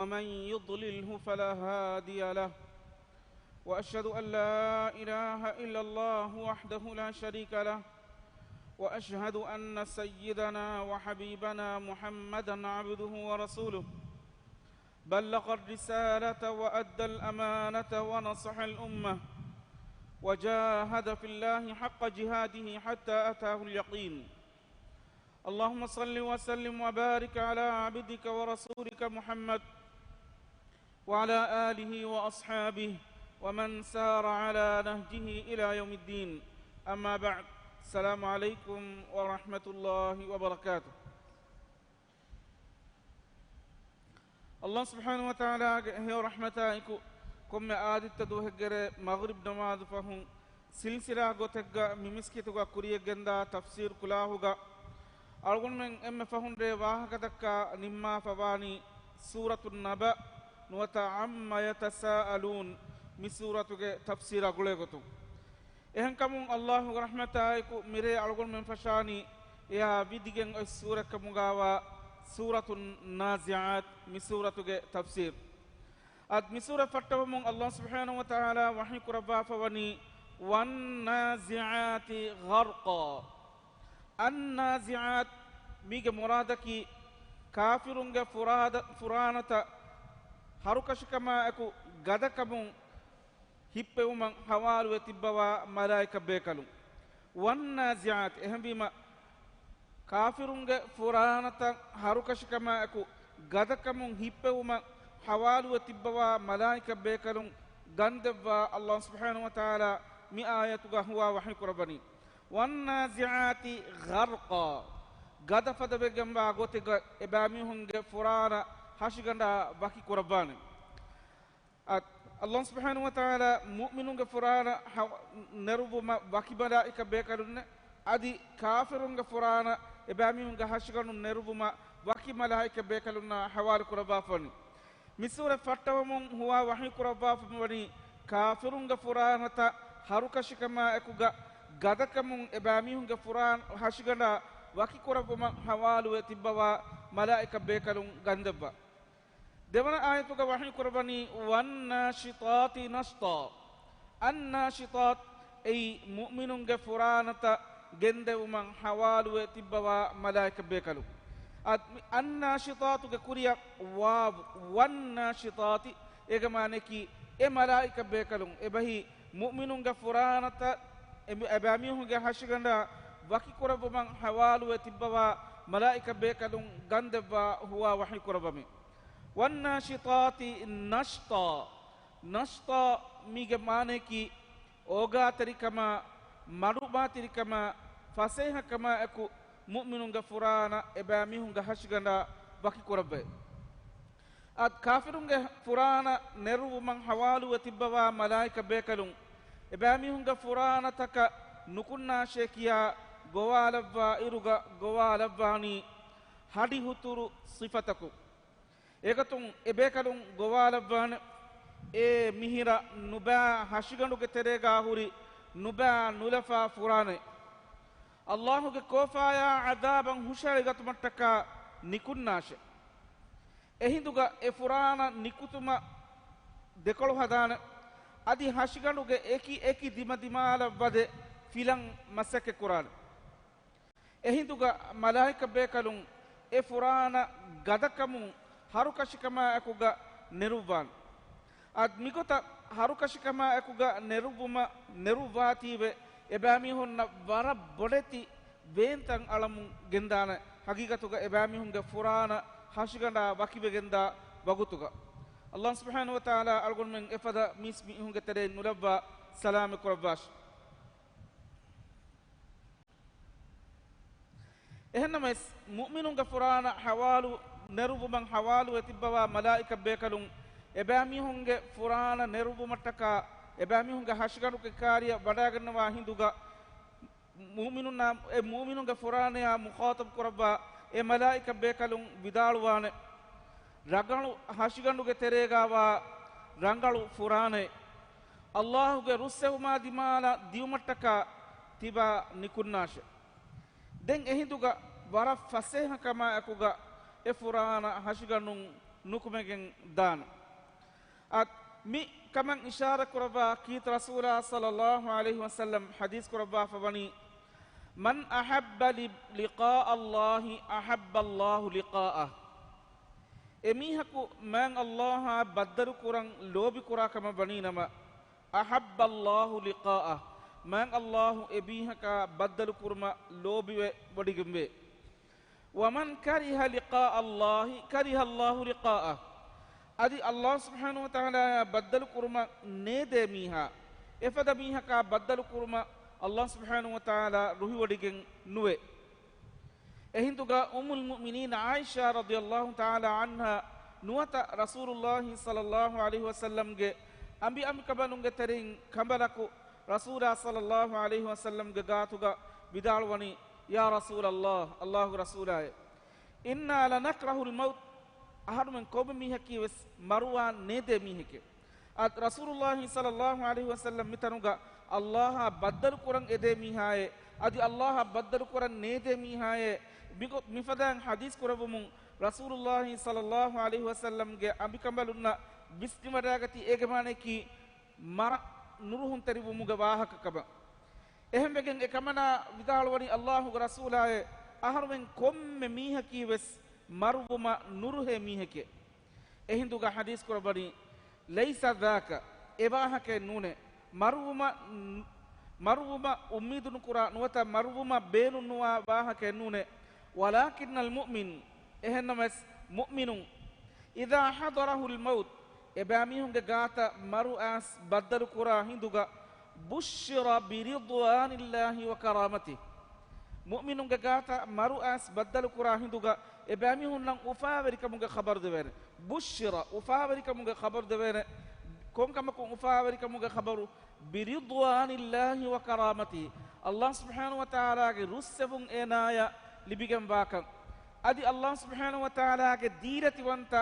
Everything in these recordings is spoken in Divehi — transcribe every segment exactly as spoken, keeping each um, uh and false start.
ومن يضلله فلا هادي له. وأشهد أن لا إله إلا الله وحده لا شريك له. وأشهد أن سيدنا وحبيبنا محمدا عبده ورسوله. بلغ الرسالة وأدى الأمانة ونصح الأمة. وجاهد في الله حق جهاده حتى أتاه اليقين. اللهم صل وسلم وبارك على عبدك ورسولك محمد وعلى آله وأصحابه ومن سار على نهجه إلى يوم الدين. أما بعد. السلام عليكم ورحمة الله وبركاته. ﷲ ސުބްޙާނަހޫ ވަތަޢާލާގެ ހެޔޮ ރަޙްމަތާއެކު، ކޮންމެ އާދިއްތަ ދުވަހެއްގެ ރޭ މަޣްރިބް ނަމާދު ފަހުން، ސިލްސިލާ ގޮތެއްގަ މި މިސްކިތުގަ ކުރިޔަށްގެންދާ ތަފްސީރު ކުލާހުގަ، އަޅުގަނޑުމެން އެންމެ ފަހުން ރޭ ވާހަކަދައްކާ ނިންމާފަވާނީ ސޫރަތު ނަބަ ނުވަތަ ޢައްމަ ޔަތަސާއަލޫން މި ސޫރަތުގެ ތަފްސީރާ ގުޅޭގޮތުން. އެހެންކަމުން ﷲގެ ރަޙްމަތާއެކު މިރޭ އަޅުގަނޑުމެން ފަށާނީ އެއާ ވިދިގެން އޮތް ސޫރަތްކަމުގާވާ ސޫރަތު ނާޒިޢާތް މި ސޫރަތުގެ ތަފްސީރު. އަދި މި ސޫރަތް ފައްޓަވަމުން ﷲ ސުބްޙާނަހޫ ވަތަޢާލާ ވަޙީ ކުރައްވާފަވަނީ، وَالنَّازِعَاتِ غَرْقًا. އައްނާޒިޢާތް މީގެ މުރާދަކީ، ކާފިރުންގެ ފުރާދަ-، ފުރާނަތައް ހަރުކަށިކަމާއެކު ގަދަކަމުން ހިއްޕެވުމަށް ހަވާލުވެ ތިއްބަވާ މަލާއިކަ ބޭކަލުން. ވައްނާޒިޢާތި، އެހެންވީމަ، ކާފިރުންގެ ފުރާނަތައް ހަރުކަށިކަމާއެކު ގަދަކަމުން ހިއްޕެވުމަށް ހަވާލުވެ ތިއްބަވާ މަލާއިކަ ބޭކަލުން ގަންދެއްވާ ﷲ ސުބްޙާނަހޫ ވަތަޢާލާ މި އާޔަތުގަ ހުވާ ވަޙީ ކުރައްވަނީ. وَالنَّازِعَاتِ غَرْقًا. ގަދަ ފަދަވެގެންވާ ގޮތެއްގަ އެބައިމީހުންގެ ފުރާނަ ހަށިގަނޑާ ވަކި ކުރައްވާނެ. އަ-، ﷲ ސުބްޙާނަހޫ ވަތަޢާލާ މުއުމިނުންގެ ފުރާނަ ހަ-، ނެރުއްވުމަށް ވަކި މަލާއިކަ ބޭކަލުންނެއް، އަދި ކާފިރުންގެ ފުރާނަ އެބައިމީހުންގެ ހަށިގަނޑުން ނެރުއްވުމަށް ވަކި މަލާއިކަ ބޭކަލުންނާ ހަވާލު ކުރައްވާފަވަނީ. މި ސޫރަތް ފައްޓަވަމުން ހުވާ ވަޙީ ކުރައްވާފަވަނީ، ކާފިރުންގެ ފުރާނަތައް ހަރުކަށިކަމާއެކުގަ ގަދަކަމުން އެބައިމީހުންގެ ފުރާނަ ހަށިގަނޑާ ވަކިކުރައްވުމަށް ހަވާލުވެ ތިއްބަވާ މަލާއިކަ ބޭކަލުން ގަންދެއްވާ. ދެވަނަ އާޔަތުގަ ވަޙީ ކުރައްވަނީ، وَالنَّاشِطَاتِ نَشْطًا. އައްނާޝިޠާތް އެއީ މުއުމިނުންގެ ފުރާނަތައް ގެންދެވުމަށް ހަވާލުވެ ތިއްބަވާ މަލާއިކަ ބޭކަލުން. އަދި މި އައްނާޝިޠާތުގެ ކުރިއަށް ވާވް، ވައްނާޝިޠާތި، އޭގެ މާނައަކީ އެ މަލާއިކަ ބޭކަލުން، އެބަހީ މުއުމިނުންގެ ފުރާނަތައް އެ-، އެބައިމީހުންގެ ހަށިގަނޑާ ވަކިކުރައްވުމަށް ހަވާލުވެ ތިއްބަވާ މަލާއިކަ ބޭކަލުން ގަންދެއްވާ ހުވާ ވަޙީ ކުރައްވަމެ. وَالنَّاشِطَاتِ نَشْطًا. ނަޝްޠާ މީގެ މާނައަކީ އޯގާތެރިކަމާ، މަޑުމާތެރިކަމާ، ފަސޭހަކަމާއެކު މުއުމިނުންގެ ފުރާނަ އެބައިމީހުންގެ ހަށިގަނޑާ ވަކިކުރައްވައި. އަދި ކާފިރުންގެ ފުރާނަ ނެރުއްވުމަށް ހަވާލުވެ ތިއްބަވާ މަލާއިކަ ބޭކަލުން އެބައިމީހުންގެ ފުރާނަތަކަށް ނުކުންނާށޭ ކިޔާ ގޮވާލައްވާ އިރުގަ ގޮވާލައްވާނީ ހަޑިހުތުރު ސިފަތަކުން. އެގޮތުން އެބޭކަލުން ގޮވާލައްވާނެ، އޭ މިހިރަ ނުބައި ހަށިގަނޑުގެ ތެރޭގާ ހުރި ނުބައި ނުލަފާ ފުރާނައެއް. ﷲގެ ކޯފާޔާ ޢަޛާބަށް ހުށައެޅިގަތުމަށްޓަކާ ނިކުންނާށެ. އެހިނދުގަ އެ ފުރާނަ ނިކުތުމަށް ދެކޮޅު ހަދާނެ، އަދި ހަށިގަނޑުގެ އެކި އެކި ދިމަދިމާލަށް ވަދެ ފިލަން މަސައްކަތް ކުރާނެ. އެހިނދުގަ މަލާއިކަ ބޭކަލުން އެ ފުރާނަ ގަދަކަމުން ހަރުކަށިކަމާއެކުގަ ނެރުއްވާނެ. އަދި މިގޮތަށް ހަރުކަށިކަމާއެކުގަ ނެރުއްވުމަށް ނެރުއްވާތީވެ އެބައިމީހުންނަށް ވަރަށް ބޮޑެތި ވޭންތައް އަޅަމުން ގެންދާނެ، ހަގީގަތުގަ އެބައިމީހުންގެ ފުރާނަ ހަށިގަނޑާ ވަކިވެގެންދާ ވަގުތުގަ. ﷲ ސުބްޙާނަހޫ ވަތަޢާލާ އަޅުގަނޑުމެން އެފަދަ މީސްމީހުންގެ ތެރެއިން ނުލައްވާ ސަލާމަތް ކުރައްވާށި. އެހެންނަމަވެސް، މުއުމިނުންގެ ފުރާނަ ހަވާލު، ނެރުއްވުމަށް ހަވާލުވެ ތިއްބަވާ މަލާއިކަ ބޭކަލުން އެބައިމީހުންގެ ފުރާނަ ނެރުއްވުމަށްޓަކާ އެބައިމީހުންގެ ހަށިގަނޑުގެ ކާރިއަށް ވަޑައިގަންނަވާ ހިނދުގަ، މުއުމިނުންނާ، އެ މުއުމިނުންގެ ފުރާނަޔާ މުޚާޠަބު ކުރައްވާ އެ މަލާއިކަ ބޭކަލުން ވިދާޅުވާނެ، ރަނގަޅު ހަށިގަނޑުގެ ތެރޭގާވާ ރަނގަޅު ފުރާނައެއް، ﷲގެ ރުއްސެހުމާ ދިމާލަށް ދިއުމަށްޓަކާ ތިބާ ނިކުންނާށެ. ދެން އެހިނދުގަ ވަރަށް ފަސޭހަކަމާއެކުގަ އެ ފުރާނަ ހަށިގަނޑުން ނުކުމެގެން ދާނެ. އަދި މި ކަމަށް އިޝާރަތް ކުރައްވާ ކީރިތި ރަސޫލާ ޞައްލައްލާހު ޢަލައިހި ވަސައްލަމް ޙަދީޘް ކުރައްވާފަ ވަނީ، "مَنْ أَحَبَّ لِقَاءَ اللَّهِ أَحَبَّ اللَّهُ لِقَاءَهُ." އެމީހަކު މާތް ﷲ އާ ބައްދަލު ކުރަން ލޯބި ކުރާ ކަމަށް ވަނީ ނަމަ، "أَحَبَّ اللَّهُ لِقَاءَهُ." މާތް ﷲ އެމީހަކާ ބައްދަލު ކުރުމަށް ލޯބިވެ ވޮޑިގެންވޭ. "وَمَنْ كَرِهَ لِقَاءَ اللَّهِ كَرِهَ اللَّهُ لِقَاءَهُ." އަދި ﷲ ސުބްޙާނަހޫ ވަތަޢާލާއާ ބައްދަލު ކުރުމަށް ނޭދޭ މީހާ، އެފަދަ މީހަކާ ބައްދަލު ކުރުމަށް ﷲ ސުބްޙާނަހޫ ވަތަޢާލާ ރުހިވޮޑިގެން ނުވޭ. އެހިނދުގަ އުއްމުލް މުއުމިނީން ޢާއިޝާ ރަޟިޔައްލާހު ތަޢާލާ ޢަންހާ ނުވަތަ ރަސޫލުއްލާހި ޞައްލައްލާހު ޢަލައިހި ވަސައްލަމްގެ އަނބި އަނބިކަނބަލުންގެ ތެރެއިން ކަނބަލަކު ރަސޫލާ ޞައްލައްލާހު ޢަލައިހި ވަސައްލަމްގެ ގާތުގަ ވިދާޅުވަނީ، "يَا رَسُولَ اللَّهِ، ﷲގެ ރަސޫލާއޭ، إِنَّا لَنَكْرَهُ الْمَوْتَ." އަހަރުމެން ކޮންމެ މީހަކީވެސް މަރުވާން ނޭދޭ މީހެކޭ. އަދި ރަސޫލުއްލާހި ޞައްލައްލާހު ޢަލައިހި ވަސައްލަމް މިތަނުގަ ﷲ އާ ބައްދަލު ކުރަން އެދޭ މީހާއޭ، އަދި ﷲ އާ ބައްދަލު ކުރަން ނޭދޭ މީހާއޭ، މިގޮ-، މިފަދައިން ޙަދީޘް ކުރެއްވުމުން ރަސޫލުއްލާހި ޞައްލައްލާހު ޢަލައިހި ވަސައްލަމްގެ އަނބިކަނބަލުންނަށް ވިސްނިވަޑައިގަތީ އޭގެ މާނަޔަކީ މަރަށް ނުރުހުންތެރިވުމުގެ ވާހަކަ ކަމަށް. އެހެންވެގެން އެކަމަނާ ވިދާޅުވަނީ ﷲގެ ރަސޫލާއޭ، އަހަރުމެން ކޮންމެ މީހަކީވެސް މަރުވުމަށް ނުރުހޭ މީހެކޭ. އެހިނދުގަ ޙަދީޘް ކުރައްވަނީ، "لَيْسَ ذَاكَ." އެ ވާހަކައެއް ނޫނޭ. މަރުވުމަށް، މަރުވުމަށް އުއްމީދު ނުކުރާ ނުވަތަ މަރުވުމަށް ބޭނުން ނުވާ ވާހަކައެއް ނޫނޭ. "وَلَكِنَّ الْمُؤْمِنَ." އެހެންނަމަވެސް މުއުމިނުން، "إِذَا حَضَرَهُ الْمَوْتُ." އެބައިމީހުންގެ ގާތަށް މަރު އައިސް ބައްދަލު ކުރާ ހިނދުގަ، "بُشِّرَ بِرِضْوَانِ اللَّهِ وَكَرَامَتِهِ." މުއުމިނުންގެ ގާތަށް މަރު އައިސް ބައްދަލު ކުރާ ހިނދުގަ އެބައިމީހުންނަށް އުފާވެރިކަމުގެ ޚަބަރު ދެވޭނެ. "بُشِّرَ." އުފާވެރިކަމުގެ ޚަބަރު ދެވޭނެ. ކޮންކަމަކުން އުފާވެރިކަމުގެ ޚަބަރު؟ "بِرِضْوَانِ اللَّهِ وَكَرَامَتِهِ." ﷲ ސުބްޙާނަހޫ ވަތަޢާލާގެ ރުއްސެވުން އޭނާޔަށް ލިބިގެންވާކަން. އަދި ﷲ ސުބްޙާނަހޫ ވަތަޢާލާގެ ދީރަތިވަންތަ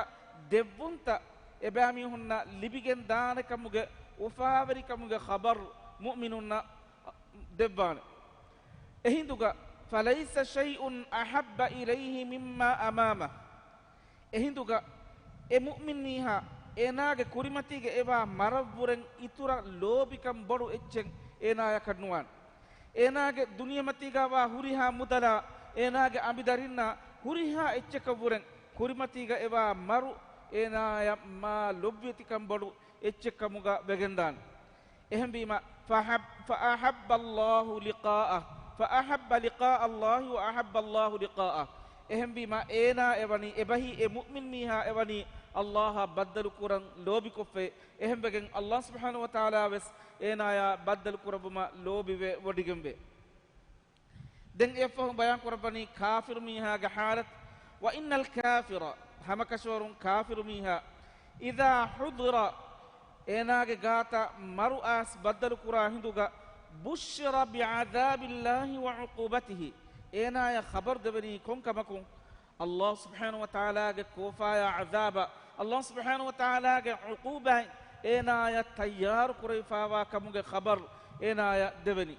ދެއްވުންތައް އެބައިމީހުންނަށް ލިބިގެން ދާނެ ކަމުގެ އުފާވެރިކަމުގެ ޚަބަރު މުއުމިނުންނަށް ދެއްވާނެ. އެހިނދުގަ، "فَلَيْسَ شَيْءٌ أَحَبَّ إِلَيْهِ مِمَّا أَمَامَهُ." އެހިނދުގަ އެ މުއުމިން މީހާ އޭނާގެ ކުރިމަތީގަ އެވާ މަރަށްވުރެން އިތުރަށް ލޯބިކަން ބޮޑު އެއްޗެއް އޭނާޔަކަށް ނުވާނެ. އޭނާގެ ދުނިޔެމަތީގަވާ ހުރިހާ މުދަލާ، އޭނާގެ އަނބިދަރިންނާ ހުރިހާ އެއްޗަކަށްވުރެން ކުރިމަތީގަ އެވާ މަރު އޭނާޔަށް މާ ލޮބުވެތިކަން ބޮޑު އެއްޗެއްކަމުގަ ވެގެންދާނެ. އެހެންވީމަ، فَأَحَبَّ، فَأَحَبَّ اللَّهُ لِقَاءَهُ، فَأَحَبَّ لِقَاءَ اللَّهِ وَأَحَبَّ اللَّهُ لِقَاءَهُ. އެހެންވީމަ، އޭނާ އެވަނީ، އެބަހީ އެ މުއުމިން މީހާ އެވަނީ، ﷲ އާ ބައްދަލު ކުރަން ލޯބިކޮށްފައި. އެހެންވެގެން، ﷲ ސުބްޙާނަހޫ ވަތަޢާލާ ވެސް އޭނާޔާ ބައްދަލު ކުރައްވުމަށް ލޯބިވެ ވޮޑިގެންވޭ. ދެން އެއަށްފަހު ބަޔާން ކުރައްވަނީ ކާފިރު މީހާގެ ޙާލަތު، "وَإِنَّ الْكَافِرَ." ހަމަކަށަވަރުން ކާފިރު މީހާ، "إِذَا حُضِرَ." އޭނާގެ ގާތަށް މަރު އައިސް ބައްދަލު ކުރާ ހިނދުގަ، "بُشِّرَ بِعَذَابِ اللَّهِ وَعُقُوبَتِهِ." އޭނާޔަށް ޚަބަރު ދެވެނީ ކޮންކަމަކުން؟ ﷲ ސުބްޙާނަހޫ ވަތަޢާލާގެ ކޯފާޔާ ޢަޛާބަށް، ﷲ ސުބްޙާނަހޫ ވަތަޢާލާގެ ޢުޤޫބާތް އޭނާޔަށް ތައްޔާރު ކުރެވިފާވާ ކަމުގެ ޚަބަރު އޭނާޔަށް ދެވެނީ.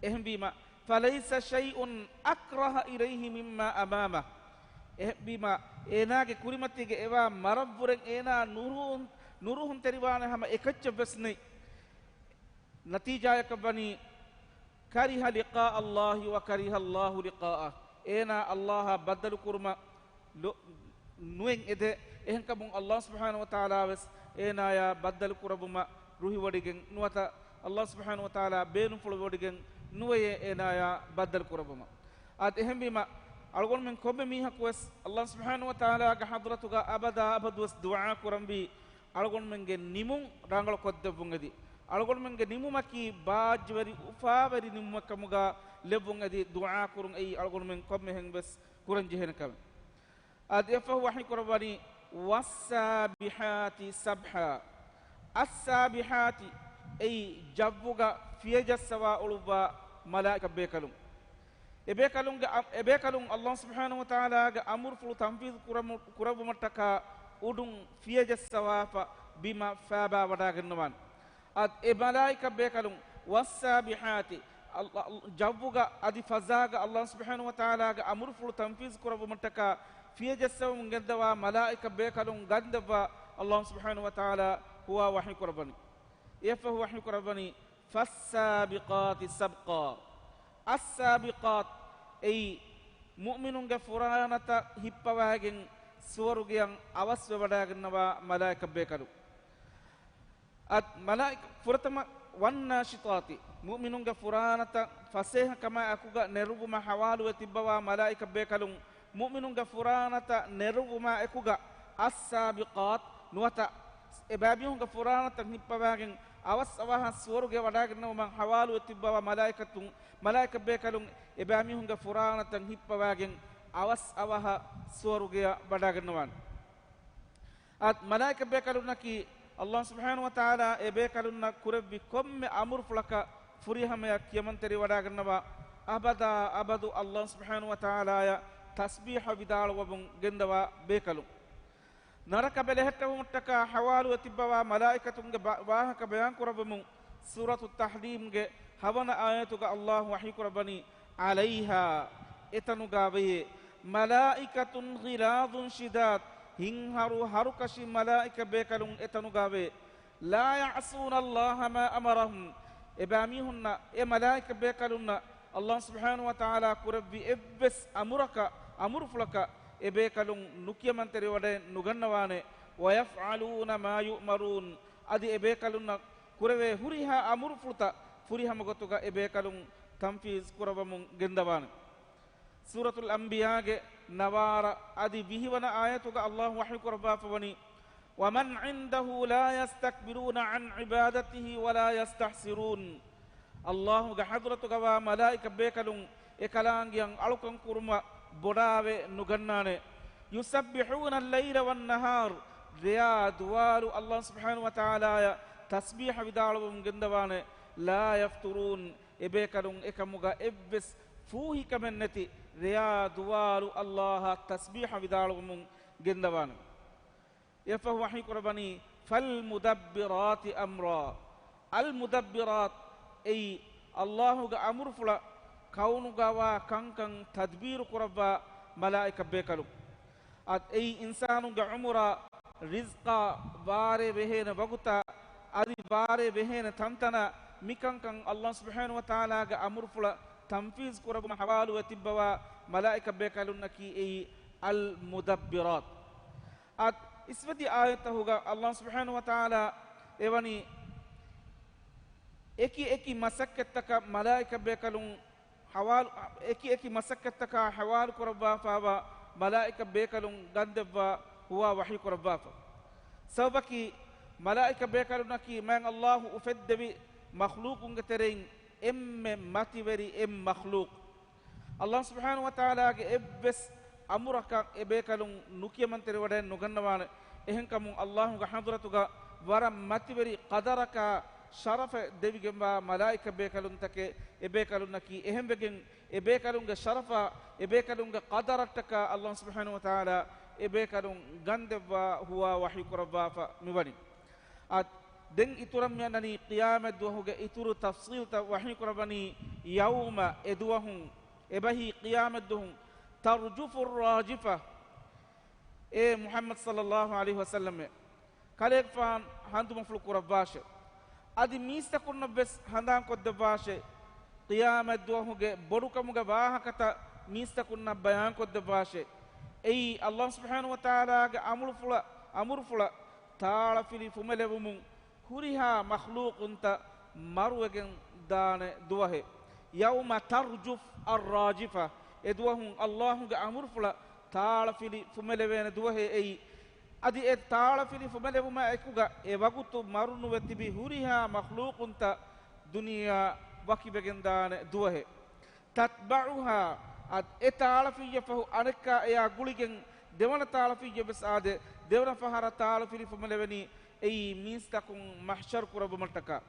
އެހެންވީމަ، فَلَيْسَ شَيْءٌ أَكْرَهَ إِلَيْهِ مِمَّا أَمَامَهُ. އެހެންވީމަ، އޭނާގެ ކުރިމަތީގަ އެވާ މަރަށްވުރެން އޭނާ ނުރުހުން، ނުރުހުންތެރިވާނެ ހަމަ އެކައްޗެއް ވެސް ނެތް. ނަތީޖާޔަކަށް ވަނީ، كَرِهَ لِقَاءَ اللَّهِ وَكَرِهَ اللَّهُ لِقَاءَهُ. އޭނާ ﷲ އާ ބައްދަލު ކުރުމަށް ލޯ-، ނުއެއް އެދޭ. އެހެންކަމުން ﷲ ސުބްޙާނަހޫ ވަތަޢާލާ ވެސް އޭނާޔާ ބައްދަލު ކުރައްވުމަށް ރުހިވޮޑިގެން ނުވަތަ، ﷲ ސުބްޙާނަހޫ ވަތަޢާލާ ބޭނުންފުޅުވޮޑިގެން ނުވެޔޭ އޭނާޔާ ބައްދަލު ކުރައްވުމަށް. އަދި އެހެންވީމަ، އަޅުގަނޑުމެން ކޮންމެ މީހަކުވެސް ﷲ ސުބްޙާނަހޫ ވަތަޢާލާގެ ޙަޟްރަތުގަ އަބަދާ އަބަދުވެސް ދުޢާ ކުރަންވީ، އަޅުގަނޑުމެންގެ ނިމުން ރަނގަޅު ކޮށްދެއްވުން އެދި، އަޅުގަނޑުމެންގެ ނިމުމަކީ ބާއްޖަވެރި އުފާވެރި ނިމުމެއް ކަމުގަ ލެއްވުން އެދި، ދުޢާ ކުރުން އެއީ އަޅުގަނޑުމެން ކޮންމެހެން ވެސް ކުރަން ޖެހޭނެ ކަމެއް. އަދި އެއަށްފަހު ވަޙީ ކުރައްވަނީ، "وَالسَّابِحَاتِ سَبْحًا." السَّابِحَاتِ، އެއީ ޖައްވުގަ ފިޔަޖައްސަވާ އުޅުއްވާ މަލާއިކަ ބޭކަލުން. އެބޭކަލުންގެ އަ-، އެބޭކަލުން ﷲ ސުބްޙާނަހޫ ވަތަޢާލާގެ އަމުރުފުޅު ތަންފީޒު ކުރަމު-، ކުރައްވުމަށްޓަކާ އުޑުން ފިޔަޖައްސަވާފަ ބިމަށް ފައިބާވަޑައިގަންނަވާނެ. އަދި އެ މަލާއިކަ ބޭކަލުން، "وَالسَّابِحَاتِ." އަލް-، އަލް-، ޖައްވުގަ އަދި ފަޒާގަ ﷲ ސުބްޙާނަހޫ ވަތަޢާލާގެ އަމުރުފުޅު ތަންފީޒު ކުރައްވުމަށްޓަކާ ފިޔަޖައްސަވަމުން ގެންދަވާ މަލާއިކަ ބޭކަލުން ގަންދެއްވާ ﷲ ސުބްޙާނަހޫ ވަތަޢާލާ ހުވާ ވަޙީ ކުރައްވަނީ. އެއަށްފަހު ވަޙީ ކުރައްވަނީ، فَالسَّابِقَاتِ سَبْقًا. އައްސާބިޤާތް އެއީ މުއުމިނުންގެ ފުރާނަތައް ހިއްޕަވާގެން ސުވަރުގެއަށް އަވަސްވެވަޑާގަންނަވާ މަލާއިކަ ބޭކަލުން. އަދި މަލާއިކަ ފުރަތަމަ، وَالنَّاشِطَاتِ، މުއުމިނުންގެ ފުރާނަތައް ފަސޭހަކަމާ އެކުގަ ނެރުއްވުމަށް ހަވާލުވެ ތިއްބަވާ މަލާއިކަ ބޭކަލުން، މުއުމިނުންގެ ފުރާނަތައް ނެރުއްވުމާ އެކުގަ، އައްސާބިޤާތް ނުވަތަ އެބައިމީހުންގެ ފުރާނަތައް ހިއްޕަވާގެން އަވަސް އަވަހަށް ސުވަރުގެ ވަޑާގަންނަވުމަށް ހަވާލުވެ ތިއްބަވާ މަލާއިކަތުން، މަލާއިކަ ބޭކަލުން އެބައިމީހުންގެ ފުރާނަތައް ހިއްޕަވާގެން އަވަސް އަވަހަށް ސުވަރުގެއަށް ވަޑާގަންނަވާނެ. އަދި މަލާއިކަ ބޭކަލުންނަކީ ﷲ ސުބްޙާނަހޫ ވަތަޢާލާ އެ ބޭކަލުންނަށް ކުރެއްވި ކޮންމެ އަމުރުފުޅަކަށް ފުރިހަމަޔަށް ކިޔަމަންތެރިވަޑާގަންނަވާ، އަބަދާ އަބަދު ﷲ ސުބްޙާނަހޫ ވަތަޢާލާޔަށް ތަސްބީޙަ ވިދާޅުވަމުން ގެންދަވާ ބޭކަލުން. ނަރަކަ ބެލެހެއްޓެވުމަށްޓަކާ ޙަވާލުވެ ތިއްބަވާ މަލާއިކަތުންގެ ބަ-، ވާހަކަ ބަޔާން ކުރައްވަމުން، ސޫރަތު ތަޙްރީމްގެ ހަވަނަ އާޔަތުގަ ﷲ ވަޙީ ކުރައްވަނީ، عَلَيْهَا، އެތަނުގަ ވެޔޭ، مَلَائِكَةٌ غِلَاظٌ شِدَادٌ، ހިތްހަރު ހަރުކަށި މަލާއިކަ ބޭކަލުން އެތަނުގަ ވޭ. لَا يَعْصُونَ اللَّهَ مَا أَمَرَهُمْ، އެބައިމީހުންނަށް، އެ މަލާއިކަ ބޭކަލުންނަށް ﷲ ސުބްޙާނަހޫ ވަތަޢާލާ ކުރެއްވި އެއްވެސް އަމުރަކަށް، އަމުރުފުޅަކަށް އެ ބޭކަލުން ނުކިޔަމަންތެރިވަޑައެއް ނުގަންނަވާނެ. وَيَفْعَلُونَ مَا يُؤْمَرُونَ، އަދި އެ ބޭކަލުންނަށް ކުރެވޭ ހުރިހާ އަމުރުފުޅުތައް ފުރިހަމަ ގޮތުގަ އެ ބޭކަލުން ތަންފީޒް ކުރައްވަމުން ގެންދަވާނެ. ސޫރަތުލް އަންބިޔާގެ ނަވާރަ އަދި ވިހިވަނަ އާޔަތުގަ ﷲ ވަޙީ ކުރައްވާފަވަނީ، وَمَنْ عِنْدَهُ لَا يَسْتَكْبِرُونَ عَنْ عِبَادَتِهِ وَلَا يَسْتَحْسِرُونَ. ﷲ ގެ ޙަޟްރަތުގަވާ މަލާއިކަ ބޭކަލުން އެކަލާނގެއަށް އަޅުކަން ކުރުމަށް ބޮޑާވެ ނުގަންނާނެ. يُسَبِّحُونَ اللَّيْلَ وَالنَّهَارَ، ރެޔާ ދުވާލު ﷲ ސުބްޙާނަހޫ ވަތަޢާލާޔަށް ތަސްބީޙަ ވިދާޅުވަމުން ގެންދަވާނެ. لَا يَفْتُرُونَ، އެ ބޭކަލުން އެކަމުގަ އެއްވެސް ފޫހިކަމެއް ނެތި ރެޔާ ދުވާލު ﷲ އަށް ތަސްބީޙަ ވިދާޅުވަމުން ގެންދަވާނެ. އެއަށްފަހު ވަޙީ ކުރައްވަނީ، فَالْمُدَبِّرَاتِ أَمْرًا. الْمُدَبِّرَاتِ އެއީ ﷲ ގެ އަމުރުފުޅަށް ކައުނުގަވާ ކަންކަން ތަދްބީރު ކުރައްވާ މަލާއިކަ ބޭކަލުން. އަދި އެއީ އިންސާނުންގެ ޢުމުރާ، ރިޒްޤާ، ވާރޭ ވެހޭނެ ވަގުތާ، އަދި ވާރޭ ވެހޭނެ ތަންތަނާ މިކަންކަން ﷲ ސުބްޙާނަހޫ ވަތަޢާލާގެ އަމުރުފުޅަށް ތަންފީޒް ކުރައްވުމަށް ޙަވާލުވެ ތިއްބަވާ މަލާއިކަ ބޭކަލުންނަކީ އެއީ އަލް މުދައްބިރާތް. އަދި އިސްވެދި އާޔަތަކުގަ ﷲ ސުބްޙާނަހޫ ވަތަޢާލާ އެވަނީ އެކި އެކި މަސައްކަތްތަކަށް މަލާއިކަ ބޭކަލުން ޙަވާލު، އެކި އެކި މަސައްކަތްތަކާ ޙަވާލު ކުރައްވާފައިވާ މަލާއިކަ ބޭކަލުން ގަންދެއްވާ ހުވާ ވަޙީ ކުރައްވާފަ. ސަބަބަކީ، މަލާއިކަ ބޭކަލުންނަކީ މާތް ﷲ އުފެއްދެވި މަޚްލޫޤުންގެ ތެރެއިން އެންމެ މަތިވެރި އެއް މަޚްލޫޤު. ﷲ ސުބްޙާނަހޫ ވަތަޢާލާގެ އެއްވެސް އަމުރަކަށް އެ ބޭކަލުން ނުކިޔަމަންތެރިވަޑައެއް ނުގަންނަވާނެ. އެހެންކަމުން ﷲ ގެ ޙަޟްރަތުގަ ވަރަށް މަތިވެރި ޤަދަރަކާ ޝަރަފެއް ދެވިގެންވާ މަލާއިކަ ބޭކަލުންތަކެއް އެ ބޭކަލުންނަކީ. އެހެންވެގެން އެ ބޭކަލުންގެ ޝަރަފާ، އެ ބޭކަލުންގެ ޤަދަރަށްޓަކާ ﷲ ސުބްޙާނަހޫ ވަތަޢާލާ އެ ބޭކަލުން ގަންދެއްވާ ހުވާ ވަޙީ ކުރައްވާފަ މިވަނީ. އަދި ދެން އިތުރަށް މިއަންނަނީ ޤިޔާމަތްދުވަހުގެ އިތުރު ތަފްޞީލްތައް ވަޙީ ކުރައްވަނީ، يَوْمَ، އެދުވަހުން، އެބަހީ ޤިޔާމަތްދުވަހުން، تَرْجُفُ الرَّاجِفَةُ، އޭ މުޙައްމަދު ޞައްލައްލާހު ޢަލައިހި ވަސައްލަމް، ކަލޭގެފާނު ހަނދުމަފުޅު ކުރައްވާށޭ. އަދި މީސްތަކުންނަށްވެސް ހަނދާންކޮށްދެއްވާށޭ. ޤިޔާމަތްދުވަހުގެ ބޮޑުކަމުގެ ވާހަކަތައް މީސްތަކުންނަށް ބަޔާންކޮށްދެއްވާށޭ. އެއީ ﷲ ސުބްޙާނަހޫ ވަތަޢާލާގެ އަމުރުފުޅަށް، އަމުރުފުޅަށް ތާޅަފިލި ފުމެލެވުމުން ހުރިހާ މަޚްލޫޤުންތައް މަރުވެގެން ދާނެ ދުވަހެއް. يَوْمَ تَرْجُفُ الرَّاجِفَةُ، އެދުވަހުން ﷲ ގެ އަމުރުފުޅަށް ތާޅަފިލި ފުމެލެވޭނެ ދުވަހެއް އެއީ. އަދި އެ ތާޅަފިލި ފުމެލެވުމާ އެކުގަ އެ ވަގުތު މަރުނުވެ ތިބި ހުރިހާ މަޚްލޫޤުންތައް ދުނިޔެއާ ވަކިވެގެން ދާނެ ދުވަހެއް. تَتْبَعُهَا، އަދި އެ ތާޅަފިއްޔަށް ފަހު އަނެއްކާ އެޔާ ގުޅިގެން ދެވަނަ ތާޅަފިއްޔެއް ވެސް އާދޭ. ދެވަނަ ފަހަރަށް ތާޅަފިލި ފުމެލެވެނީ އެއީ މީސްތަކުން މަޙްޝަރު ކުރައްވުމަށްޓަކާ.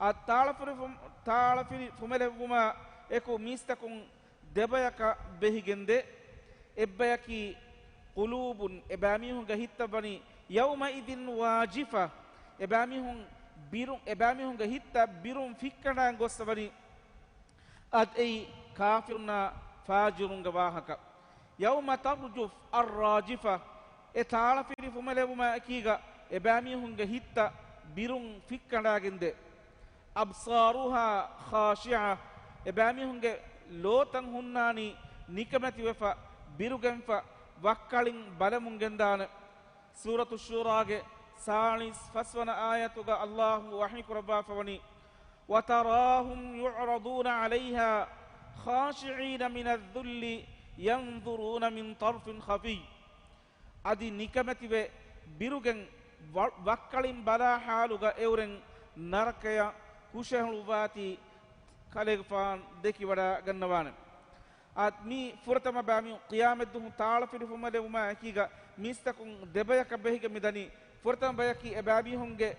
އަދި ތާޅަފިލި ފު-، ތާޅަފިލި ފުމެލެއްވުމާ އެކު މީސްތަކުން ދެބަޔަކަށް ބެހިގެންދޭ. އެއްބަޔަކީ قُلُوبٌ، އެބައިމީހުންގެ ހިތްތައް ވަނީ يَوْمَئِذٍ وَاجِفَةٌ، އެބައިމީހުން ބިރު-، އެބައިމީހުންގެ ހިތްތައް ބިރުން ފިއްކަނޑާން ގޮއްސަ ވަނީ. އަދި އެއީ ކާފިރުންނާ ފާޖިރުންގެ ވާހަކަ. يوم ترجف الراجفة، އެ ތާޅަފިލި ފުމެލެވުމާ އެކީގަ އެބައިމީހުންގެ ހިތްތައް ބިރުން ފިއްކަނޑާގެންދޭ. أبصارها خاشعة، އެބައިމީހުންގެ ލޯތައް ހުންނާނީ ނިކަމެތިވެފަ، ބިރުގެންފަ، ވައްކަޅިން ބަލަމުން ގެންދާނެ. ސޫރަތު ޝޫރާގެ ސާޅީސް ފަސްވަނަ އާޔަތުގަ އައްލާހު ވަޙީ ކުރައްވާފަވަނީ، وتراهم يعرضون عليها خاشعين من الذل ينظرون من طرف خفي. އަދި ނިކަމެތިވެ، ބިރުގެން ވަ-، ވައްކަޅިން ބަލާ ޙާލުގަ އެއުރެން ނަރަކަޔަށް ހުށަހެޅުއްވާތީ ކަލޭގެފާން ދެކިވަޑައިގަންނަވާނެ. އާ، މީ ފުރަތަމަ ބަޔަކީ ޤިޔާމަތްދުވަހު ތާޅަފިލި ފުމެލެވުމާ އެކީގަ މީސްތަކުން ދެބަޔަކަށް ބެހިގެން މިދަނީ. ފުރަތަމަ ބަޔަކީ އެބައިމީހުންގެ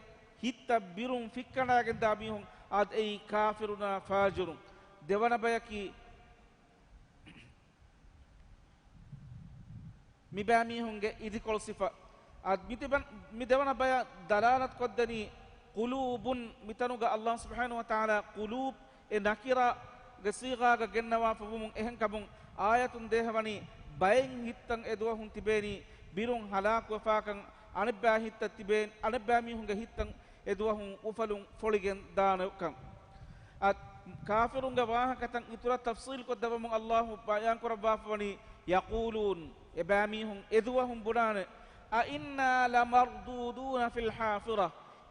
ހިތްތައް ބިރުން ފިއްކަނޑާގެންދާ މީހުން، އާދެ، އެއީ ކާފިރުންނާ ފާޖިރުން. ދެވަނަ ބަޔަކީ މިބައިމީހުންގެ އިދިކޮޅު ސިފަ. އާ، މި ދެވަނަ، މި ދެވަނަ ބަޔަށް ދަލާލަތު ކޮށްދެނީ ޤުލޫބުން، މިތަނުގަ އައްލާހު ސުބްޙާނަހު ވަތަޢާލާ ޤުލޫބް އެ ނަކިރާގެ ޞީޣާގަ ގެންނަވާފަ ވުމުން އެހެންކަމުން އާޔަތުން ދޭހަވަނީ ބައެއް ހިތްތައް އެދުވަހުން ތިބޭނީ ބިރުން ހަލާކުވެފާކަން، އަނެއްބައި ހިތްތައް ތިބޭ، އަނެއްބައިމީހުންގެ ހިތްތައް އެދުވަހުން އުފަލުން ފޮޅިގެން ދާނެކަން. އަދި ކާފިރުންގެ ވާހަކަތައް އިތުރަށް ތަފްޞީލް ކޮށްދެއްވަމުން އައްލާހު ބަޔާން ކުރައްވާފަވަނީ يقولون، އެބައިމީހުން އެދުވަހުން ބުނާނެ، أإنا لمردودون في الحافرة،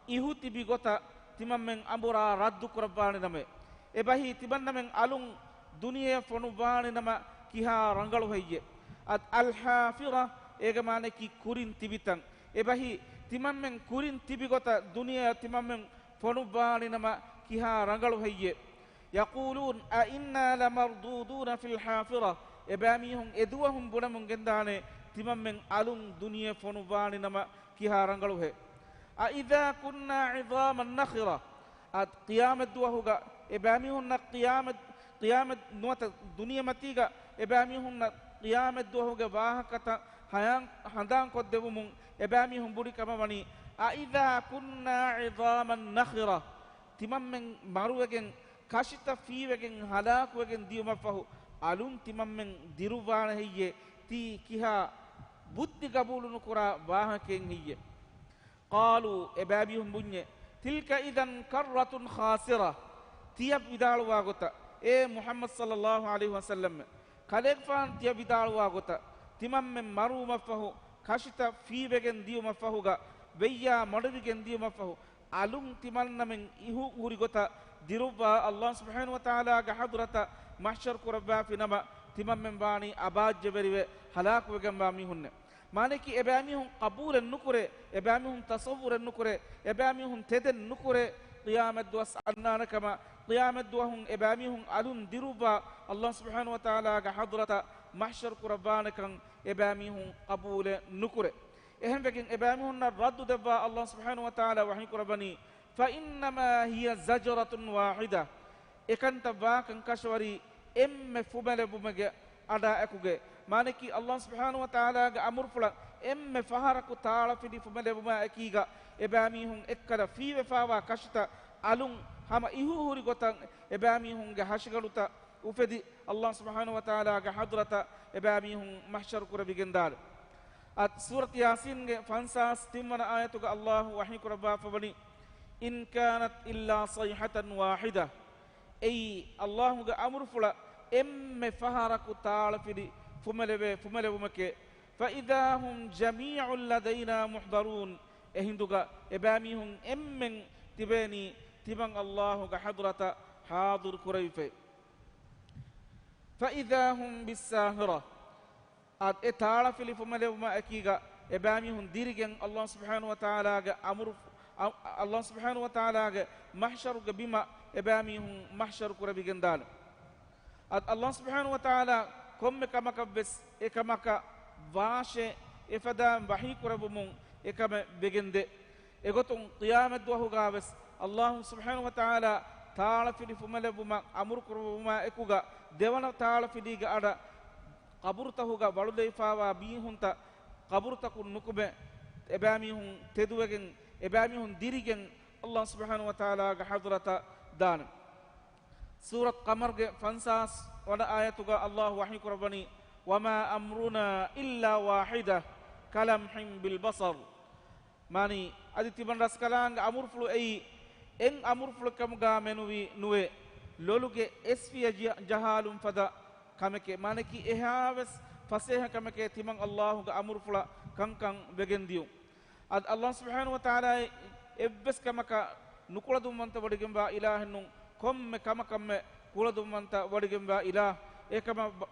އިހު ތިބި ގޮތަށް ތިމަންމެން އަނބުރާ ރައްދު ކުރައްވާނެ ނަމެ. އެބަހީ ތިމަންނަމެން އަލުން ދުނިޔެއަށް ފޮނުއްވާނެ ނަމަ ކިހާ ރަނގަޅު ހެއްޔެ؟ އަދި އަލް ޙާފިރަ އޭގެ މާނައަކީ ކުރިން ތިބިތަން. އެބަހީ ތިމަންމެން ކުރިން ތިބި ގޮތަށް ދުނިޔެއަށް ތިމަންމެން ފޮނުއްވާނެ ނަމަ ކިހާ ރަނގަޅު ހެއްޔެ؟ يقولون أإنا لمردودون في الحافرة، އެބައިމީހުން އެދުވަހުން ބުނަމުން ގެންދާނެ ތިމަންމެން އަލުން ދުނިޔެ ފޮނުއްވާނެ ނަމަ ކިހާ ރަނގަޅުހޭ؟ أإذا كنا عظاما نخرة، އަދި ޤިޔާމަތްދުވަހުގަ އެބައިމީހުންނަށް ޤިޔާމަތް، ޤިޔާމަތް ނުވަތަ ދުނިޔެމަތީގަ އެބައިމީހުންނަށް ޤިޔާމަތްދުވަހުގެ ވާހަކަތައް ހަޔާން ހަނދާންކޮށްދެވުމުން އެބައިމީހުން ބުނި ކަމަށް ވަނީ، أإذا كنا عظاما نخرة، ތިމަންމެން މަރުވެގެން، ކަށިތައް ފީވެގެން، ހަލާކުވެގެން ދިޔުމަށްފަހު، އަލުން ތިމަންމެން ދިރުއްވާނެ ހެއްޔޭ؟ ތީ ކިހާ ބުއްދި ގަބޫލުނުކުރާ ވާހަކައެއް ހެއްޔޭ؟ قالوا، އެބައިމީހުން ބުންޏޭ، تلك إذا كرة خاسرة، ތިޔަ ވިދާޅުވާ ގޮތަށް، އޭ މުޙައްމަދު ޞައްލައްލާހު ޢަލައިހި ވަސައްލަމް، ކަލޭގެފާނު ތިޔަ ވިދާޅުވާ ގޮތަށް، ތިމަންމެން މަރުވުމަށްފަހު، ކަށިތައް ފީވެގެން ދިޔުމަށްފަހުގަ، ވެއްޔާ މޮޑެވިގެން ދިޔުމަށްފަހު، އަލުން ތިމަންނަމެން އިހު ހުރި ގޮތަށް ދިރުއްވާ އައްލާހު ސުބްޙާނަހު ވަތަޢާލާގެ ޙަޟްރަތަށް މަޙްޝަރު ކުރައްވާފި ނަމަ، ތިމަންމެން ވާނީ އަބާއްޖަވެރިވެ ހަލާކުވެގެންވާ މީހުންނެއް. މާނައަކީ އެބައިމީހުން ޤަބޫލެއް ނުކުރޭ، އެބައިމީހުން ތަޞައްވުރެއް ނުކުރޭ، އެބައިމީހުން ތެދެއް ނުކުރޭ ޤިޔާމަތްދުވަސް އަންނާނެ ކަމަށް، ޤިޔާމަތްދުވަހުން އެބައިމީހުން އަލުން ދިރުއްވާ އައްލާހު ސުބްޙާނަހު ވަތަޢާލާގެ ޙަޟްރަތަށް މަޙްޝަރު ކުރައްވާނެކަން އެބައިމީހުން ޤަބޫލެއް ނުކުރޭ. އެހެންވެގެން އެބައިމީހުންނަށް ރައްދު ދެއްވާ އައްލާހު ސުބްޙާނަހު ވަތަޢާލާ ވަޙީ ކުރައްވަނީ، فإنما هي زجرة واحدة، އެކަންތައް ވާކަން ކަށަވަރީ އެންމެ ފުމެލެއްވުމެއްގެ އަޑާއެކުގެ، މާނައަކީ އައްލާހު ސުބްޙާނަހު ވަތަޢާލާގެ އަމުރުފުޅަށް އެންމެ ފަހަރަކު ތާޅަފިލި ފުމެލެވުމާ އެކީގަ އެބައިމީހުން އެއްކަލަ ފީވެފާވާ ކަށިތައް އަލުން ހަމަ އިހު ހުރި ގޮތަށް އެބައިމީހުންގެ ހަށިގަނޑުތައް އުފެދި، އައްލާހު ސުބްޙާނަހު ވަތަޢާލާގެ ޙަޟްރަތަށް އެބައިމީހުން މަޙްޝަރު ކުރެވިގެންދާނެ. އަދި ސޫރަތު ޔާސީންގެ ފަންސާސް ތިންވަނަ އާޔަތުގަ އައްލާހު ވަޙީ ކުރައްވާފަވަނީ، إن كانت إلا صيحة واحدة، އެއީ އައްލާހުގެ އަމުރުފުޅަށް އެންމެ ފަހަރަކު ތާޅަފިލި ފުމެލެވޭ ފުމެލެވުމެކޭ. فإذا هم جميع لدينا محضرون، އެހިނދުގަ އެބައިމީހުން އެންމެން ތިބޭނީ ތިމަން އައްލާހުގެ ޙަޟްރަތަށް ޙާޟިރު ކުރެވިފައި. فإذا هم بالساهرة، އަދި އެ ތާޅަފިލި ފުމެލެވުމާ އެކީގަ އެބައިމީހުން ދިރިގެން އައްލާހު ސުބްޙާނަހު ވަތަޢާލާގެ އަމުރު، އަ-، އައްލާހު ސުބްޙާނަހު ވަތަޢާލާގެ މަޙްޝަރުގެ ބިމަށް އެބައިމީހުން މަޙްޝަރު ކުރެވިގެންދާނެ. އަދި އައްލާހު ސުބްޙާނަހު ވަތަޢާލާ ކޮންމެ ކަމަކަށްވެސް އެކަމަކަށް ވާށޭ، އެފަދައިން ވަޙީ ކުރެއްވުމުން އެކަމެއް ވެގެންދޭ. އެގޮތުން ޤިޔާމަތްދުވަހުގަވެސް އައްލާހު ސުބްޙާނަހު ވަތަޢާލާ ތާޅަފިލި ފުމެލެއްވުމަށް އަމުރު ކުރެއްވުމާ އެކުގަ ދެވަނަ ތާޅަފިލީގެ އަޑަށް ޤަބުރުތަކުގަ ވަޅުލައިފާވާ މީހުންތައް ޤަބުރުތަކުން ނުކުމެ، އެބައިމީހުން ތެދުވެގެން، އެބައިމީހުން ދިރިގެން އައްލާހު ސުބްޙާނަހު ވަތަޢާލާގެ ޙަޟްރަތަށް ދާނެ. ސޫރަތު ޤަމަރުގެ ފަންސާސް ވަނަ އާޔަތުގަ އައްލާހު ވަޙީ ކުރައްވަނީ، وما أمرنا إلا واحدة كلمح بالبصر. މާނީ، އަދި ތިމަން ރަސްކަލާނގެ އަމުރުފުޅު އެއީ، އެއް އަމުރުފުޅެއް ކަމުގާ މެނުވީ ނުވޭ. ލޮލުގެ އެސްފިޔަ ޖި-، ޖަހާލުން ފަދަ ކަމެކޭ. މާނަކީ، އެހާވެސް ފަސޭހަ ކަމެކޭ ތިމަން އައްލާހުގެ އަމުރުފުޅަށް ކަންކަން ވެގެން ދިޔުން. އަދި އައްލާހު ސުބްޙާނަހު ވަ ތަޢާލާ އެއްވެސް ކަމަކަށް ނުކުޅަދުންވަންތަ ވޮޑިގެންވާ އިލާހެއްނޫން، ކޮންމެ ކަމަކަށްމެ ކުޅަދުންވަންތަ ވޮޑިގެންވާ އިލާހް. އެކަމަށް ބަ-،